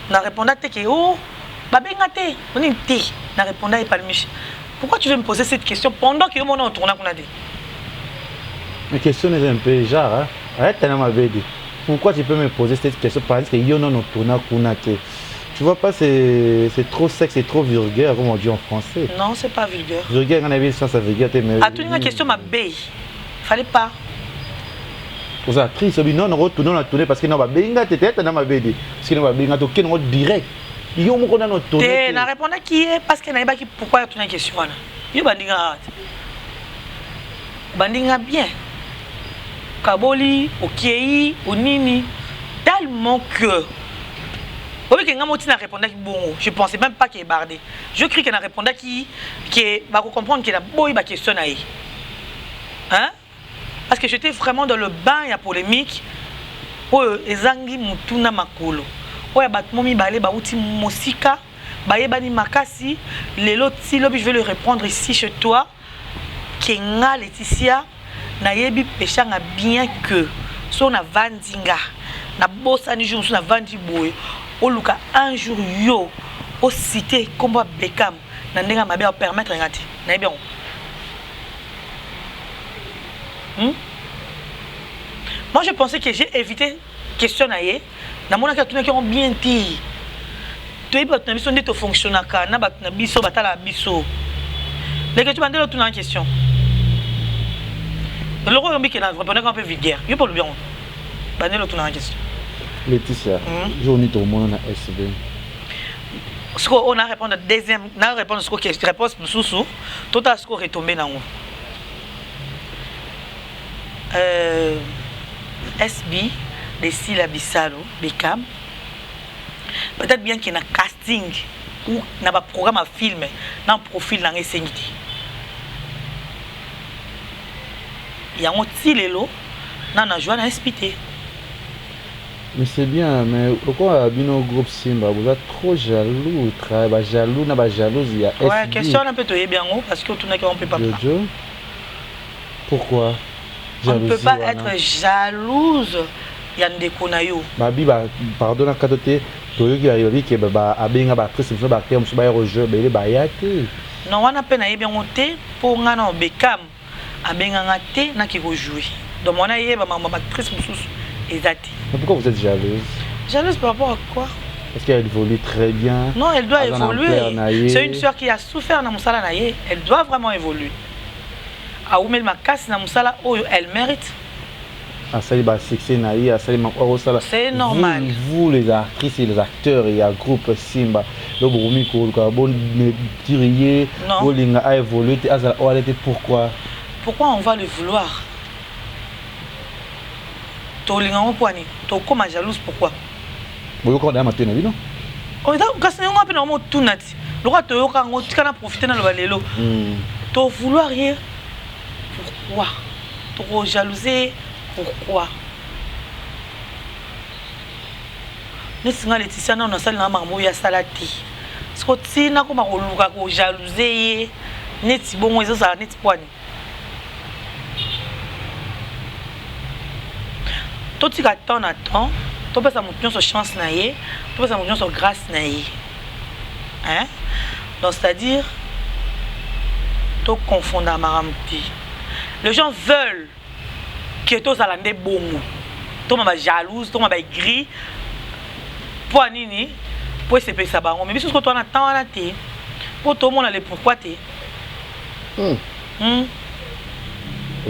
Na répondant te que oh babenga te oni te na répondant et Palmiche. Pourquoi tu veux me poser cette question pendant que yo mona on tourna kuna te? La question est un peu genre, hein? Arrête na mabedi. Pourquoi tu peux me poser cette question parce que yo non on tourna kuna te? Tu vois pas, c'est trop sexe, c'est trop vulgaire, comme on dit en français. Non, c'est pas vulgaire. Vulgaire, on avait sens à vulgaire, mais. Ah, tu une question ma baie. Fallait pas. Aux actrices, non, on retourne, on a tourné parce que non, bah benga, t'étais na mabedi. Parce que non, bah benga, t'es ok, direct. Yo moko na no tourné. Te na répondre qui est parce que na yebaki pourquoi tu une question wana. Yo bandinga. Bandinga bien. Kaboli, okei, onini tellement que oyo ke nga moti na répondaki bongo, je pensais même pas qu'il est bardé. Je crie que na répondaki que ba ko comprendre que na boyi ba question na ye. Hein? Parce que j'étais vraiment dans le bain ya polémique oyo ezangi mutu na makolo. Oyo bato mo mibale bauti mosika bayebani makasi lelo ti lobi, je vais le reprendre ici chez toi ke nga Laetitia nayebi peshanga bien que so navandi nga nabosani jour mosusu navandi boye oluka un jour yo ocité nkombo ya Beckham na ndenge ya mabe apermettre nga te nayebi yango. Moi je pensais que j'ai évité question na ye namonaki atunaki yango bien te. Toyebi bato na biso nde tofonctionnaka na bato na biso batalaka biso. Leke tu bandeli otuna question. Loko oyo mbike na répondaka mpe vulgaire. Yo mpe olobi yango. Bandeli otunaka question. Laetitia, jour nini tokomona na SB? Sikoyo oyo na répondre deuxième, na répondre sikoyo question, réponse mosusu, totala sikoyo retombe nango. Euh, SB de Sila Bisalo, Beckham. Peut-être bien qu'il y a un casting ou na ba programme à film, na profil na esengi te. Yango ti lelo na na joie na SB te. Mais c'est bien, mais pourquoi bino groupe Simba, vous êtes trop jaloux, très ba jaloux na ba jalouse ya SB. Ouais, question na peut toyebi yango parce que otunaki on peut pas. Jojo. Pourquoi? On ne peut pas être jalouse ya ndeko na yo. Babi ba pardon na kato te toyoki ba yobi ke ba abenga ba actrice mosusu ba acteur mosusu baya ko jouer bele baya te. Non wana pe nayebi yango te po nga na Beckham abenga nga te nake ko jouer. Donc wana yeba makambo ba actrice mosusu eza te. Mais pourquoi vous êtes jalouse? Jalouse par rapport à quoi? Parce qu'elle évolue très bien. Non, elle doit évoluer. C'est une sœur qui a souffert na musala na ye. Elle doit vraiment évoluer. Awumeli makasi na musala oyo, elle mérite. Asali ba succès na ye, asali makwa osala. C'est normal. Vous, vous les actrices et les acteurs ya groupe Simba, lo bokomi koluka bo dire ye, bolinga a évoluer te, azala oyo te, pourquoi? Pourquoi on va le vouloir? Tolinga ngo poani, tokoma jalouse pourquoi? Boyoka na matoi na bino? Oh, kasi yango mpe na motuna ti. Lokola toyoka yango, tika na profiter na loba lelo. To vouloir ye pourquoi? Toko jalouser pourquoi? Neti nga Laetitia nanu nasali na makambo oyo asala te. Siko tina koma koluka ko jalouser ye neti bongo ezozala neti poani. Totika temps na temps, topesa moto nyonso chance na ye, topesa moto nyonso grâce na ye. Hein? Donc c'est-à-dire to confondre makambo te. Les gens veulent que tozala nde bongo. Toma ba jalouse, toma ba aigri. Po nini? Po esepelisa bango. Mais biso sikoyo toza na temps wana te. Po tomona le pourquoi te.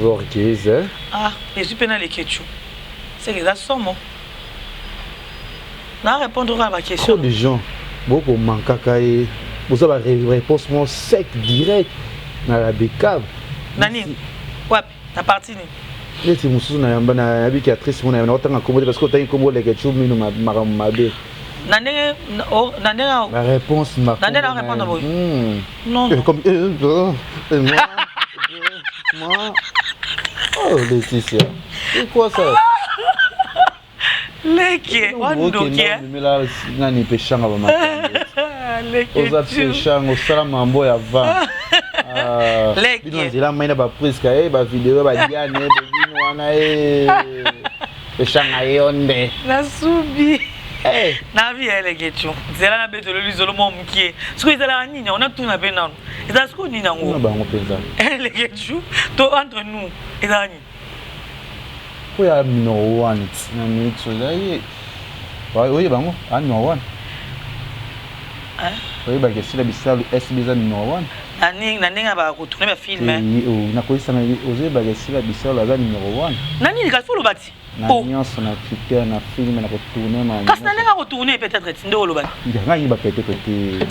Orgueilleuse. Ah, ezwi mpe na leketchu. C'est que eza somo. Na répondre à ma question. Trop de gens boko mankaka ye. Boza ba réponse mo sec direct na la Beckham. Nani? Wapi? Na partie nini? Neti mosusu na yamba na yabiki actrice mo na yamba otanga kombo te parce que otangi kombo leketchu mino makambo mabe. Na ndenge na ndenge la réponse ma na ndenge na répondre boye. Non. Comme moi, moi. Oh Laetitia. C'est quoi ça? Leke, wandoki. Mela nani peshanga ba makambo. Leke. Oza peshanga osala mambo ya va. Leke. Bino nzela maina ba priska eh ba vidéo ba Diane eh bino wana eh. Peshanga yonde. Nasubi. Na vie ya leke tu. Nzela na betolo lizolo mo mkie. Siko ezala nini on a tout na pe nanu. Ezala siko nini yango? Na bango penza. Leke tu to entre nous ezala nini? Ko ya numéro 1 na minute soza ye. Oye bango, a numéro 1. Hein? Oyebaka esila bisalu SB eza numéro 1. Na ndenge ba ko tourner ba film. Nakoyisana ozoyebaka esila bisalu aza numéro 1. Na nini kasi oloba ti? Na nyonso na critère na film na ko tourner ma. Kasi na ndenge ko tourner peut-être ti nde oloba. Nga yeba peut-être te.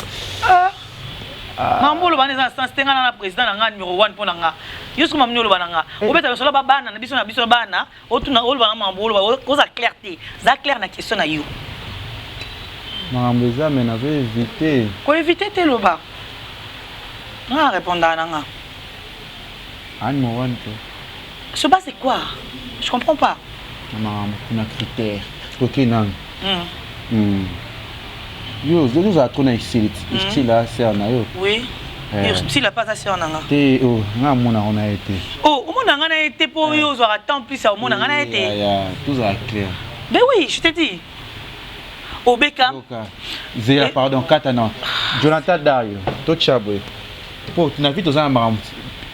Mambo oloba eza na sens te nga na président na nga numéro 1 mpo na nga. Yo soki mamini oloba na nga. Obeta biso ba bana na biso na biso bana, otuna oloba na mambo oloba oza clair te. Za clair na question na yo. Makambo eza mais nazo éviter. Ko éviter te loba. Nga répondre na nga. Ah numéro 1 te. Se base c'est quoi? Je comprends pas. Na makambo kuna critère. Toke nanu. Yo, ozala trop na style, style la sœur na yo. Oui. Style la pas sœur na nga. Te oh, nga mona ona ye te. Oh, omona nga na ye te po yo ozwaka temps plus ya omona nga na ye te. Ya, tozala clair. Ben oui, je te dis. Obeka. Zela pardon, kata non. Jonathan Dario, to chabwe. Po na vie tozala makambo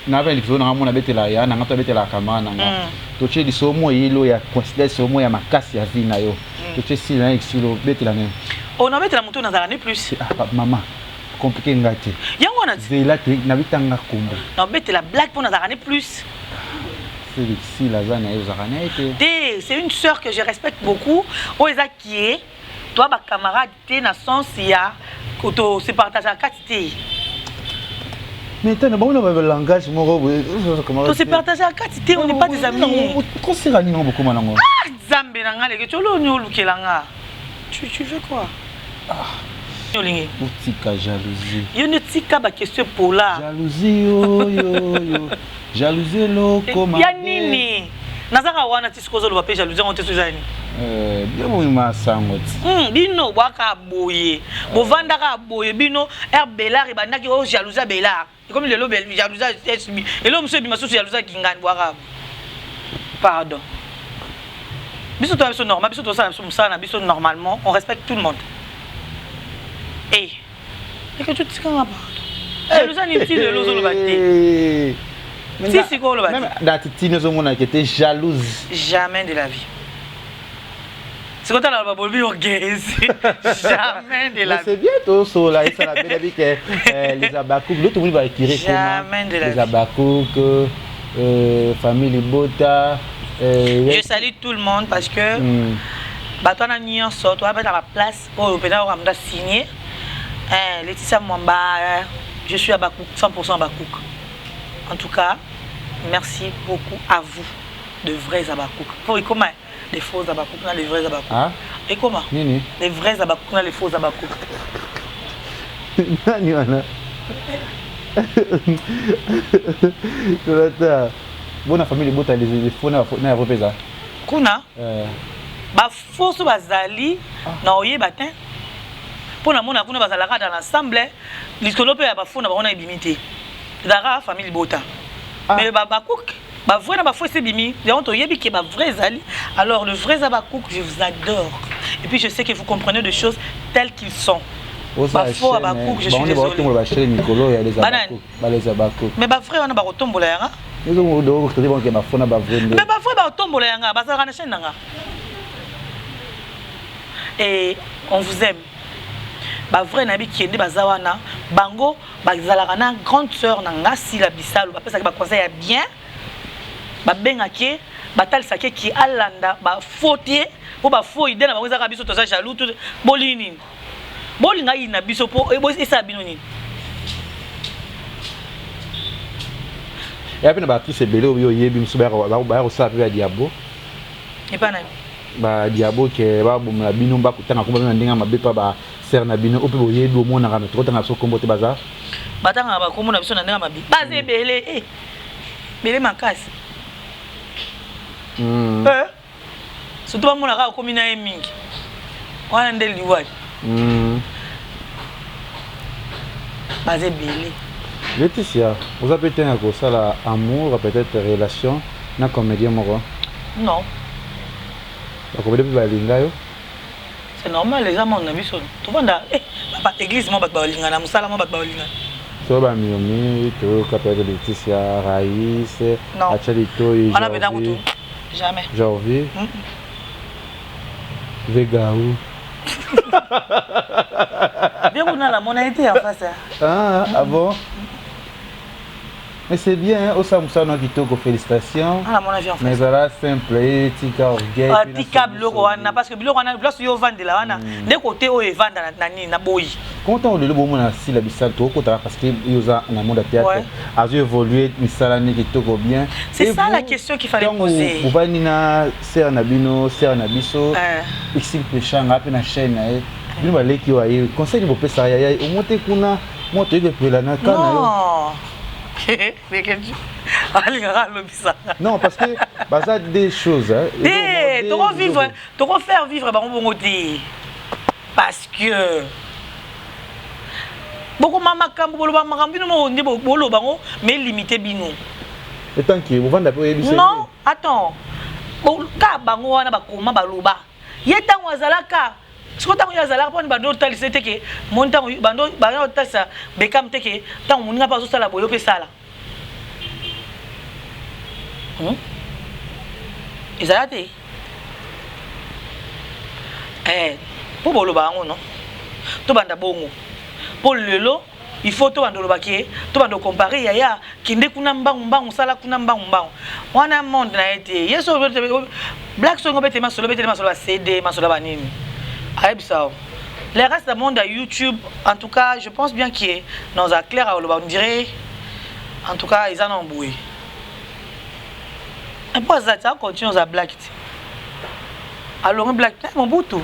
na ba liso na mona betela ya na ngata betela kama na nga. To che liso mo yelo ya coïncidence mo ya makasi ya vie na yo. To che si na exilo betela ne. Oh na betela mutu na zala ne plus. Ah maman, compliqué ngati. Yango na zela te na bitanga kombo. Na betela blague po na zala ne plus. Sila aza na ye, ozalaka na ye te. Te, c'est une sœur que je respecte beaucoup. Oyo eza kie toa ba camarade te na sens ya to se partageaka kati te. Mais tana bango na ba langage moko boye. To se partageaka kati te, on n'est pas des amis. Koseka nini ngo bokoma nango? Ah Nzambe na nga leke tolo ni olukela nga. Tu veux quoi? Ah. Olingi. Otika jalousie. Yo nde tika ba question pola. Jalousie yo yo yo. Jalousie eloko mabe. Ya nini? Nazaka wana ti sikoyo ozoloba pe jalousie yango te so eza nini? Eh, bino bomema sango ti. Bino bwaka boye. Bovandaka boye bino R Belard ebandaki oh jalousie ya Belard. Ekomi lelo jalousie ya SB. Eloko mosusu ebima susu jalousie ya Kingani bwaka. Pardon. Biso toya biso normal, biso tosala biso mosala na biso normalement, on respecte tout le monde. Eh. Eke tu tika nga pardon. Jalousie nini ti lelo ozoloba te. Ti sikoyo oloba te. Na attitude ozomona ke te jalouse. Jamais de la vie. Sikoyo tala loba bolobi orgueilleuse. Jamais de la vie. C'est bien tosola esala bela bi ke les Habacucs l'autre tomoni ba écurie Jamais de la les vie. Habacucs famille Libota. Je salue tout le monde parce que bato wana nyonso toza mpe na ba place oyo mpenza oyo amuta signé. Laetitia Mwamba, je suis Habacuc, 100% Habacuc. En tout cas, merci beaucoup à vous, de vrais Habacuc. Po ekoma les faux Habacuc na les vrais Habacuc. Ah? Ekoma nini? Les vrais Habacuc na les faux Habacuc. Nani wana? Tolata. Bona famille libota les faux na na ya pesa. Kuna? Ba faux so bazali na oyeba te. Pona mona kuna bazalaka dans l'ensemble, lisolo pe ya ba faux na bango na ebimi te. Ezalaka famille libota. Mais ba Habacuc, ba vrai na ba faux ebimi, yango toyebi ke ba vrai ezali. Alors le vrai Habacuc, je vous adore. Et puis je sais que vous comprenez des choses telles qu'ils sont. Ba faux Habacuc, je suis désolé. Ba chaîne mikolo ya les Habacuc, ba les Habacuc. Mais ba vrai wana ba kotombola yanga. Ezo mo do ko bon ke ba faux na ba vrai. Mais ba vrai ba kotombola yanga, bazalaka na chaîne nanga. Et on vous aime. Ba vrai na bi kende baza wana, bango bazalaka na grande sœur na nga Sila Bisalu, bapesaki ba conseil ya bien, babengaki, batalisaki ki alanda ba faux te, po ba faux idée na bango ezaka biso toza jaloux tout bolingi nini? Bolinga yina biso po esala bino nini? Ya pe na ba actrice ebele oyo oyebi mosusu baya kosala pe ya diabo. Epa nani? Ba diabo ke babomela bino bakotanga kombo na ndenge ya mabe pa ba sœur na bino oyo pe boyebi omonaka mais tokotanga biso kombo te baza batangaka bakombo na biso na ndenge ya mabe baza ebele ebele makasi. Surtout bamonaka okomi na ye mingi wana nde liwa. Baza ebele. Laetitia, oza pe te na kosala amour peut-être relation na comédien moko? Non. Ba comédien pe balinga yo? C'est normal, eza monde na biso. Tovanda papa église mo bato balingana, mosala mo bato balingana. So ba Miomi, toyoka peut-être Laetitia, Raïs, Acha Litoyi, Wana pena kutu. Jamais. Jorvi. Vegaou. Bien qu'on a la monnaie en face. Ah, ah bon? Mais c'est bien, hein? Osa Moussa no kitoko, félicitations. Ah, mon avis en Mais voilà simple, et tika orgueil. Ah, tika biloko wana parce que biloko wana place yo vandela wana nde côté oyo evanda na nini na boyi. Comment on le bomo na sila bisato okota parce que yoza na monde théâtre. Azo évoluer misala ni kitoko bien. C'est ça la question qu'il fallait poser. Bovani na sœur na bino, sœur na biso. Ici peshanga pe na chaîne na ye. Bino baleki wa ye conseil bo pesa ya ya omote kuna moto yebe pela na kana yo. Non. Non, parce que baza des choses. Hein. Te, toko vivre, toko faire vivre bango bongo te. Parce que boko mama kambo boloba makambo bino moko nde boloba ngo mais limité bino. Et tant que bovanda pe oyebisa. Non, attends. Ka bango wana bakoma baloba. Ye tango azalaka siko tango ye azalaka pona bando talisa te ke mon tango bando bando talisa Beckham te ke tango moninga pa azosala boyo pe sala. Ezala te. Po boloba yango non. To banda bongo. Po lelo Il faut tobanda oloba ke tobanda comparer, yaya, kende kuna mbangu mbangu, sala kuna mbangu mbangu. Wana monde na ye te. Ye so black, songo obete masolo, obetele masolo ya CD, masolo ya banini, ayebisa o le reste du monde ya YouTube. En tout cas, je pense bien que naza clair. Aloba, on dirait, en tout cas eza na boye mpo aza ti acontinue oza black te, alongi black te, Mobutu.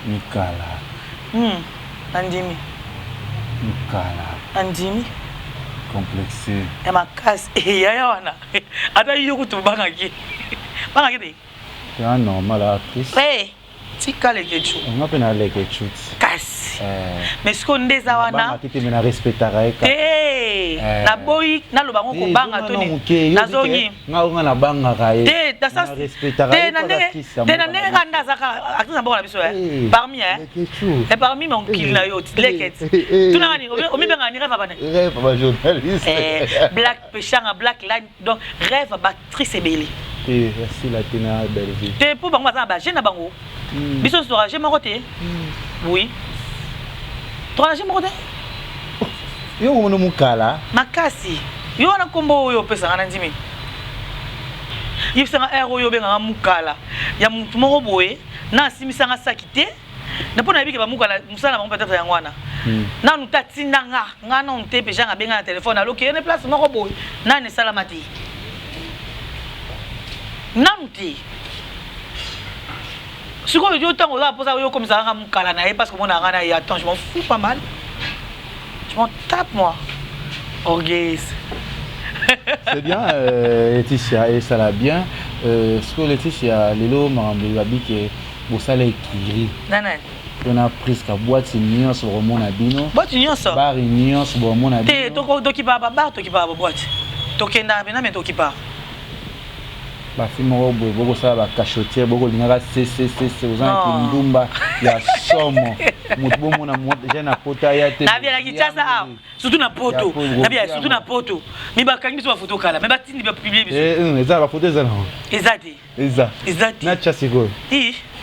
Mikala. Nandimi. Mikala. Nandimi. Complexe. Ya makasi, yaya wana. Ata yo kutu bangaki, bangaki te. C'est normal, actrice. Hey, tika Lekechu. Nga mpe na Lekechu. Kasi mais sikoyo nde eza wana. Bangaki te, me na respectaka ye. Te, naboyi naloba ngo kobanga to nini, nazongi. Nga nga nabangaka ye. Te, te, na ndenge te, na ndenge kaka nde azaka actrice na mboka na biso, parmi e parmi mokili na yo, leket tunaka nini, omibengaka ni rêve abana. Rêve bajournaliste. Black Peshanga, Black Line, donc rêve baactrice ebele. Te, asila te na Belleville. Te, mpo bango baza na baje na bango. Biso nyonso toka je moko te. Oui, toka na je moko te. Yo komona mokala. Makasi yo wana, nkombo oyo opesanga na ndimi, yebisanga aire oyo obenganga mokala ya motu moko boye na asimbisanga saki te, na mpo nayebi ke bamokala mosala na bango peut-être yango wana. Nanu te atindanga nga nanu te mpe janga abenga na telefone, aloki ye ne place moko boye, nani esalama te, nanu te. Sikoyo yo, ntango oza mposa oyo okomisaka nga mokala na ye parce que omona nga na ye, attends, je m'en fous pas mal, je m'en tape, moi, orgueilleuse. C'est bien, Laetitia, et ça l'a bien. Ce que Laetitia, lelo makambo ebabi ke bosala ekiri. Nana. Mpona presque boîte nyonso bakomona bino. Boîte nyonso. Bar nyonso bakomona. Te, tokipaka babar, tokipaka baboîte, tokendaka mpena, me tokipaka. Bafilme moko boye bokosala bacachotiere, bokolingaka cccc, oza na kindumba ya somo, moto bomona jeune na pota ya te. Nabia na Kinshasa awa, surtout na poto, nabia surtout na poto, mi bakangi biso bafoto kala, me batindi, bapublie biso. Eza bafoto, eza nango. Eza te. Eza. Eza te. Natya sikoyo.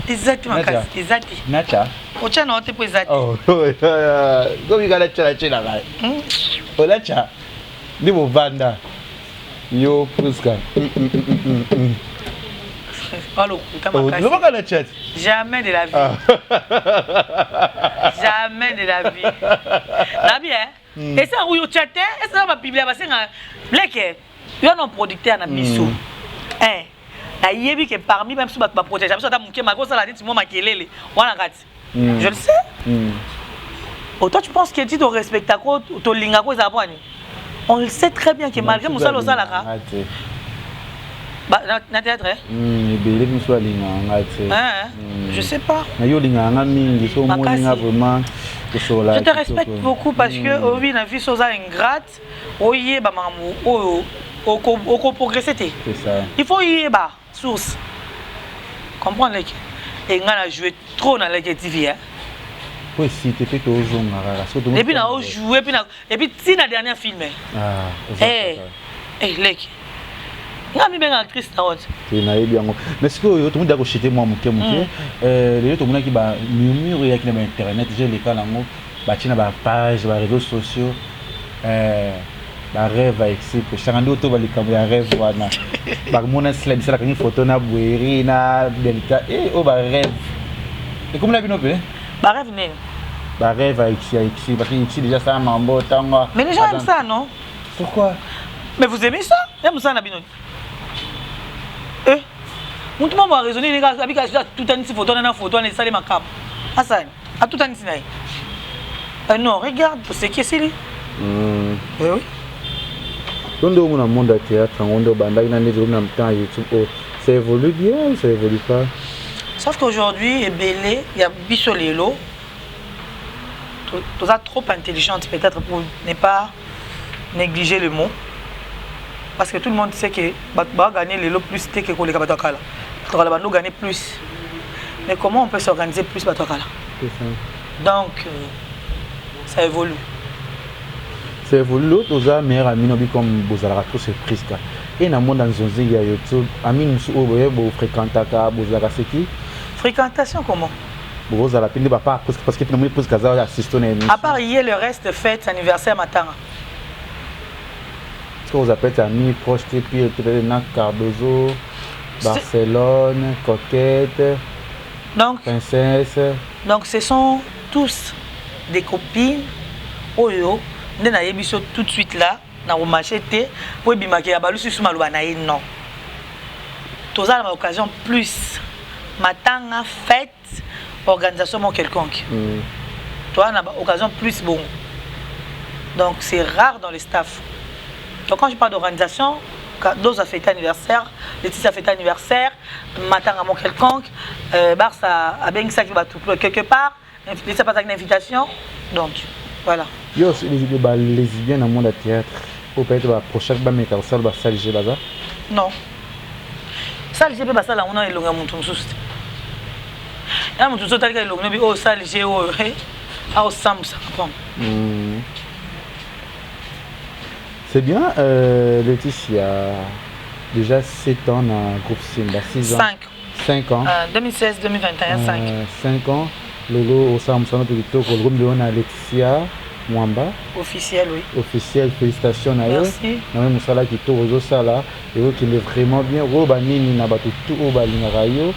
Eza te makasi, eza te. Natya. Otya na yo te mpo eza te. Komika natya, natye na ngai, olatya nde bovanda yo Priska. Lobaka na chat. Jamais de la vie, jamais de la vie. Nabi esa oyo otya te, esala babiblia, basenga leke yo no producteur na biso. Nayebi ke parmi biso bato baprotege biso, ata moke maki osala neti mwa makelele wana kati, je le sais. Oh, toi tu penses que ti torespectako, tolingako, ezala po ani? On le sait très bien que malgré mosala osalaka na théâtre. Ebele miso alingaka nga te. Je sais pas. Na yo olingaka nga mingi, so omoninga vraiment tosola. Je te respecte beaucoup parce que oyebi na vie, so oza ingrate, oyeba makambo oyo okoprogresse te. Il faut oyeba source, comprendre leke e ngai na joué trop na Leke TV, hein. Po esite mpe tozonga kaka. Et puis na ojoué et puis ntina dernier film. Eh, eh, leki nga mibenga actrice na ote. Te, nayebi yango, mais sikoyo tomoni da koshete mwa moke moke. Lelo tomonaki bamurmure eyaki na bainternet, je eleka nango, batie na bapage, baréseaux sociaux, barêve ya exi sanga nde oto balikambo ya rêve wana, bamona sila bisalaka ni photo na Bweri na Delta e oyo barêve ekomi na bino mpe. Barêve nini? Barêve ya exi, ya exi, parce que exi déjà sala mambo ntango. Mais les gens aiment ça, non? Pourquoi? Mais vous aimez ça, ya mosala na bino. Eh, mutu moko araisonne ndenge abika atutanisi photo wana na photo wana, esali makambo asani atutanisi na ye. Non, regarde, toseki, esili. Eh oui. To nde omona monde ya théâtre yango nde obandaki na ndeti omi na temps ya YouTube oyo, ça évolue bien ou ça évolue pas? Sauf qu'aujourd'hui ebele ya biso lelo toza trop intelligente, peut-être pour ne pas négliger le mot, parce que tout le monde sait que bato bagagner lelo plus te ke koleka bato ya kala. Bato ya kala bando gagner plus, mais comment on peut s'organiser plus bato ya kala? Donc ça évolue. Ça évolue. L'autre oza meilleur ami nobi, comme bozalaka trop surprise ka e na monde ya nzonzingi ya YouTube, ami mosusu oyo boye bofréquentaka, bozalaka seki. Fréquentation comment? Bokozala mpe nde bapa parce que namoni presque aza assistant na émission. À part ye, le reste, fête, anniversaire, matanga. Est-ce que vous appelez ami proche te puis peut-être na Cardozo, Barcelone, Coquette, donc Princesse? Donc ce sont tous des copines oyo nde nayebi so tout de suite là na komarche te po ebimaki ya balususu maloba na ye. Non, toza na baoccasion plus matanga, fête, organisation moko quelconque. Toza na baoccasion plus bongo. Donc c'est rare dans le staff. Donc quand je parle d'organisation, Dose a fêté anniversaire, Laetitia a fêté anniversaire, matanga moko quelconque, Barça abengisaki bato quelque part, Laetitia apesaki na invitation. Donc voilà. Yo, balesbien na monde ya théâtre oyo peut-être baprochain bameka kosala basali je baza? Non, sale jeu mpe basala yango na elongo ya moto mosusu te. Ya moto mosusu otalika elongo nobi oyo sale jeu oyo aosambwisaka pamba. C'est bien. Laetitia, déjà 7 ans na groupe Simba, 6 ans. 5. 5 ans. 2016, 2021, 5. 5 ans. Lelo osala mosala mpe kitoko lokomi lelo na Laetitia Mwamba. Officiel, oui. Officiel, félicitations na yo. Merci. Na mosala kitoko ozosala, ekokende vraiment bien. Oyo banini na bato tu oyo balingaka yo,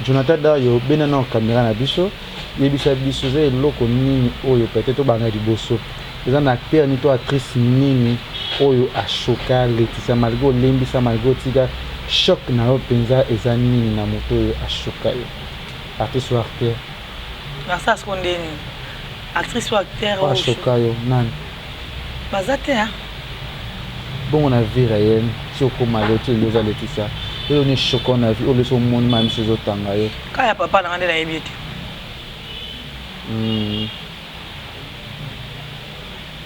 Jonathan Dayo, bena na caméra na biso, yebisa biso eza eloko nini oyo peut-être obanga liboso, eza na acteur nini to actrice nini oyo achoka Laetitia, malgré olembisa, malgré otika choc na yo mpenza, eza nini na moto oyo achoka yo, artiste ou acteur? Nasala siko nde nini, actrice ou acteur? Oyo achoka yo nani? Baza te, hein? Bongo na vie réelle, ti okóma lelo, ti lelo oza Laetitia, oyo ni choquant na vie oyo leso omoni ma miso ezotanga yo? Ka ya papa na nga nde nayebi ye te.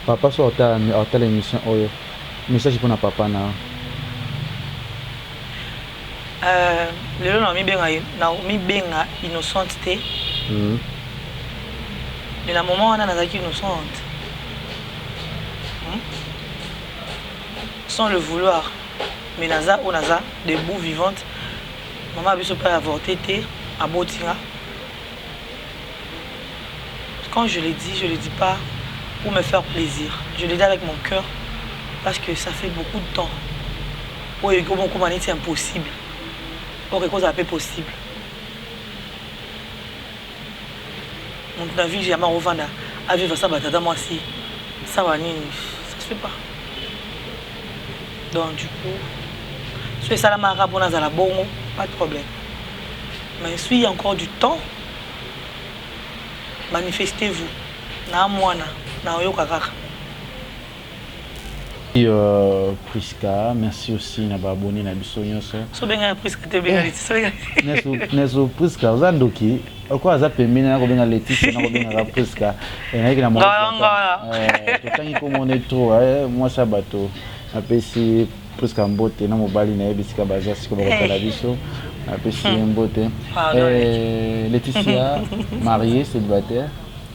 Papa so otala émission oyo, message mpona papa na? Lelo na mibenga innocente te, mais na moment wana nazalaki innocente, Sans le vouloir, mais naza oyo naza debout, vivante. Mama biso mpe avorté te, abotinga. Quand je le dis, je le dis pas pour me faire plaisir, je le dis avec mon cœur, parce que ça fait beaucoup de temps oyo ekoma neti impossible oyo ekozala mpe possible. Moto na vie jamais akovanda avivre sa batata mwasi sa banini, ça se fait pas. Donc du coup, so esalamaka mpona azala bongo, pas de problème. Mais s'il y a encore du temps, manifestez-vous na mwana na oyoka kaka. Priska, merci aussi na baabonné na biso nyonso. So benga Priska te, benga Leti. Neso Priska oza ndoki okoyo aza pembeni, nakobenga Leticia, nakobengaka Priska, nayeki na totangi komone trop mwasi ya bato. Napesi Priska mbote na mobali nayebi esika baza siko bakotala biso, napesi ye mbote. Leticia, mariée, célibataire?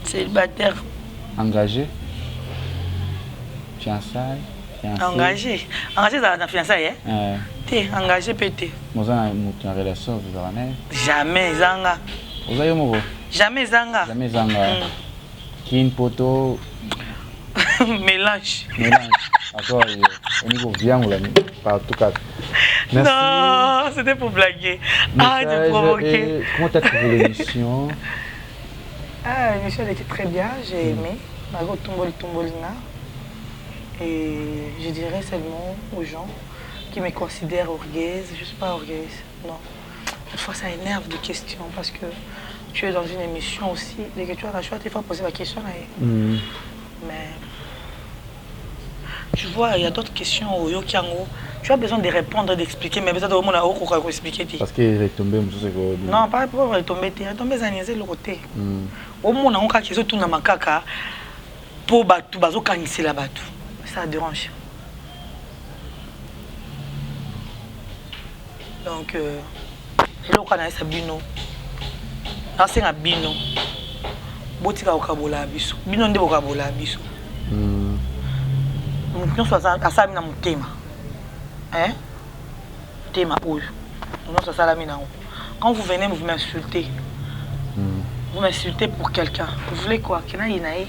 Célibataire. Engagé, fiançailles? Engagé, engagé ezalaka na fiançailles te, engagé mpe te. Oza na moto na relation ozalaka na ye? Jamais ezanga. Oza yo moko? Jamais ezanga. Jamais ezanga. Kin, poto? Mélange. Mélange encore, oni koviangola partout kaka. Merci. Non, c'était pour blaguer. Ah, de provoquer. Comment t'as trouvé l'émission? Ah, l'émission, elle était très bien, j'ai aimé. Malgré Tomboli Tombolina. Et je dirais seulement aux gens qui me considèrent orgueilleuse, je ne suis pas orgueilleuse, non. Des fois, ça énerve de questions parce que tu es dans une émission aussi, dès que tu as la choix, il faut poser la question. Là. Mais tu vois, il y a d'autres questions au Yokiango. Tu as besoin de répondre et d'expliquer, mais besoin de expliquer. Parce que retombé, Non, pas pour retomber, retomber, c'est le côté. Omona ngo kaka ezotunama kaka mpo bato bazokanisela bato, ça dérange. Donc eloko nayesa bino, nasenga bino botika kokabola biso. Bino nde bokabola biso. Moto nyonso asalami na motema, motema oyo nyonso asalami nango. Quand vous venez vous m'insulter, Vous m'insultez pour quelqu'un. Vous voulez quoi? Que na yina ye?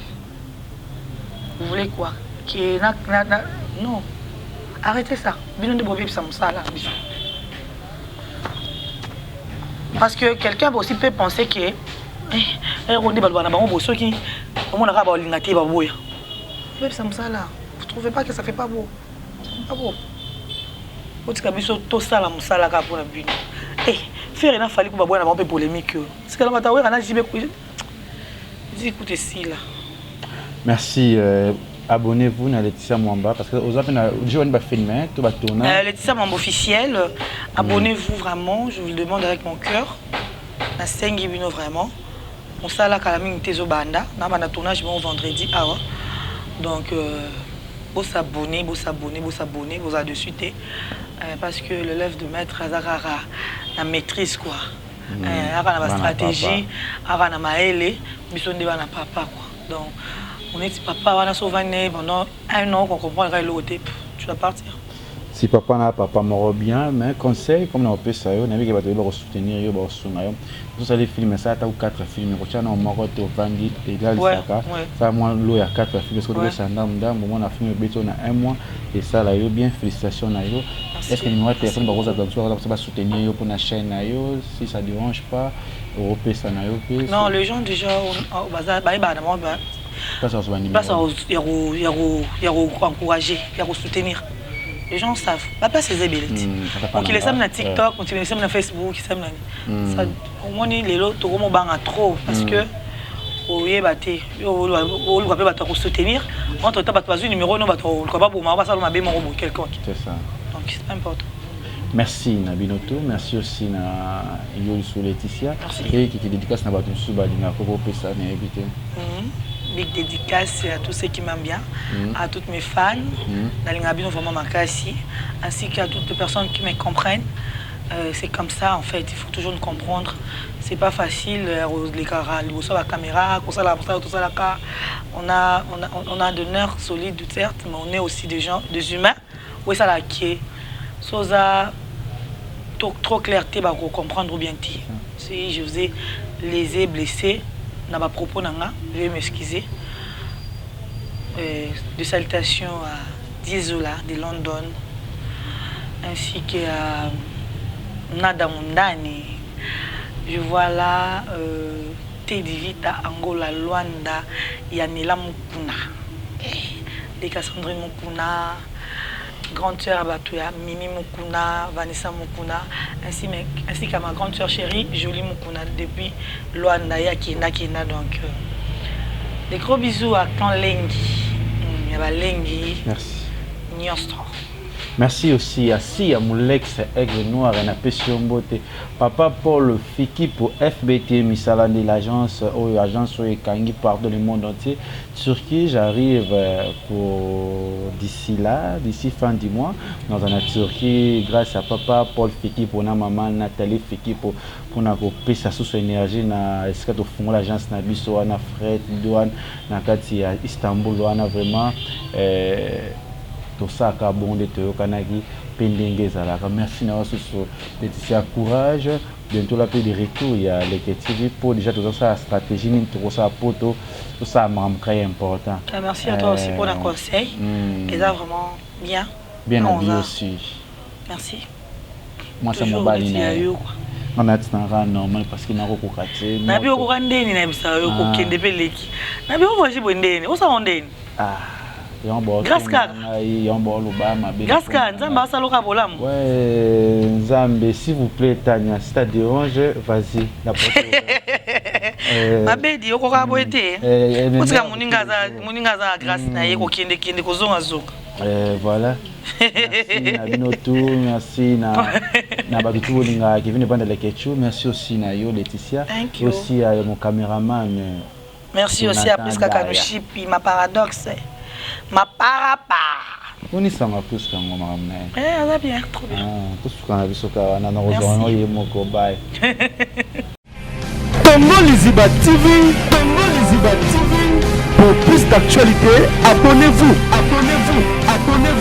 Vous voulez quoi? Que na, na, na non. Arrêtez ça. Bino nde bobebisa mosala biso. Parce que quelqu'un aussi peut penser que eh, eh, nde baloba na bango bo soki omonaka balinga te baboya. Bobebisa mosala. Vous trouvez pas que ça fait pas beau? Pas beau. Otika biso tosala mosala kaka mpona bino. Eh, Ferre na Fally ko baboya na bango mpe polémique oyo. Sikala bata wera na JB écoute esila. Merci. Euh, abonnez-vous na Laetitia Mwamba parce que aux na je ba film hein, tout ba tourner. Euh, Laetitia Mwamba officiel, abonnez-vous vraiment, je vous le demande avec mon cœur. Na sengi bino vraiment. Mosala kala mingi te ezobanda na banda tournage bon vendredi awa. Donc euh, bo s'abonner, bo s'abonner, bo s'abonner, boza dessus te euh, parce que l'élève de maître aza kaka na maîtrise quoi. Eh, aka na ba stratégie, aka na mayele, biso nde bana papa quoi. Donc on est papa wana so ovandi pendant un an qu'on comprend kaka eloko te, tu vas partir. Si papa na papa moko bien, mais conseil comme na opesa yo, nayebi ke bato bayebi bakosoutenir yo, bakosunga yo. Osali film esala ata 4 film, kotia na moko te ovandi elalisaka, sala mwa lo ya 4 film, soki topesa ndambu ndambu, mwana film ebeti yo na un mois, esala yo bien, félicitation na yo. Est-ce que numéro ya téléphone bakozala bato basoutenir yo mpona chaîne na yo, si ça dérange pas, okopesa na yo mpe? Non, les gens déjà bayebaka na bango place ya koencourager, ya kosoutenir. Les gens savent. Baplace eza ebele te. Mokili esami na TikTok, mokili esami na Facebook, esami na omoni lelo tokomobanga trop parce que oyeba te, oluka mpe bato ya kosoutenir. Entre temps bato bazwi numéro no, bato oluka baboma, basala mabe moko boye quelconque. C'est ça. Donc c'est important. Merci na bino tout, merci aussi na yo lisusu Laetitia. Et qui dédicace na bato mosusu balingaka kopesa, nayebi te. Big dédicace à tous ceux qui m'aiment bien, à toutes mes fans, nalinga bino vraiment makasi, ainsi qu'à toutes les personnes qui me comprennent. C'est comme ça en fait, il faut toujours nous comprendre. C'est pas facile, les liboso la caméra, tout ça, on a de nerfs solides certes, mais on est aussi des gens, des humains. Oui, ça la qui est. Soza trop, trop clarté, bah, comprendre bien ti. Si je vous ai lésé, blessé, dans ma propos, nanga, je vais m'excuser. De salutations à Dizola de London, ainsi qu'à Nada Mundani. Je vois là Teddy Vita, Angola, Luanda, Yanela Mukuna, Leka Sandrine Mukuna, grande sœur Abatuya, Mimi Mukuna, Vanessa Mukuna, ainsi qu'à ma grande sœur chérie, Jolie Mukuna, depuis Luanda, Yakina, Kina. Donc, des gros bisous à Clan Lengi. Yaba Lengi. Merci. Nyonso. Merci aussi à Sia Moulex Aigle Noir et napesi yo mbote. Papa Paul Fiki pour FBT Misalandi, l'agence oyo, agence oyo ekangi partout le monde entier. Turquie, j'arrive pour d'ici là, d'ici fin du mois, dans la Turquie, grâce à papa Paul Fiki pour na maman Nathalie Fiki pour mpona kopesa susu énergie na esika tofungola agence na biso wana, fret douane na kati ya Istanbul wana. Vraiment tosalaka bongo nde toyokanaki mpe ndenge ezalaka. Merci na yo susu Laetitia, courage. Bientôt la mpe de retour ya Leke TV mpo déjà tozosala stratégie nini tokosala po tosala makambo kaka important. Ah, merci à toi aussi pour le conseil. Eza vraiment bien. Bien habillé aussi. Merci. Mwasi mobali na ye nga nati na normal parce que nakokoka te. Nabi okoka ndeni, nayebisaka yo kokende mpe leki nabi ovoyage boye ndeni osala ndeni. Grâce kaka yango baoloba mabe. Grâce kaka Nzambe asaloka bolamu. Ouais, Nzambe, s'il vous plaît Tania, si ça dérange, vas-y, la porte. Mabedi okoka boye te, otika moninga aza na grâce na ye kokendekende kozongazonga. Voilà, merci na bino tout, merci na bato tout bolingaka Kevin Ebanda Lekechu. Merci aussi na yo Laetitia. Thank you. Aussi à mon caméraman. Merci aussi à Priska Kanushipi, ma paradoxe, ma parapa. Onisanga Priska ngo makambo na ye. Eh, aza bien, trop bien. Tosuka na biso kaka wana na kozwa yango ye moko. Bye. Congo Liziba TV, Congo Liziba TV. Pour plus d'actualités, abonnez-vous, abonnez-vous, abonnez-vous.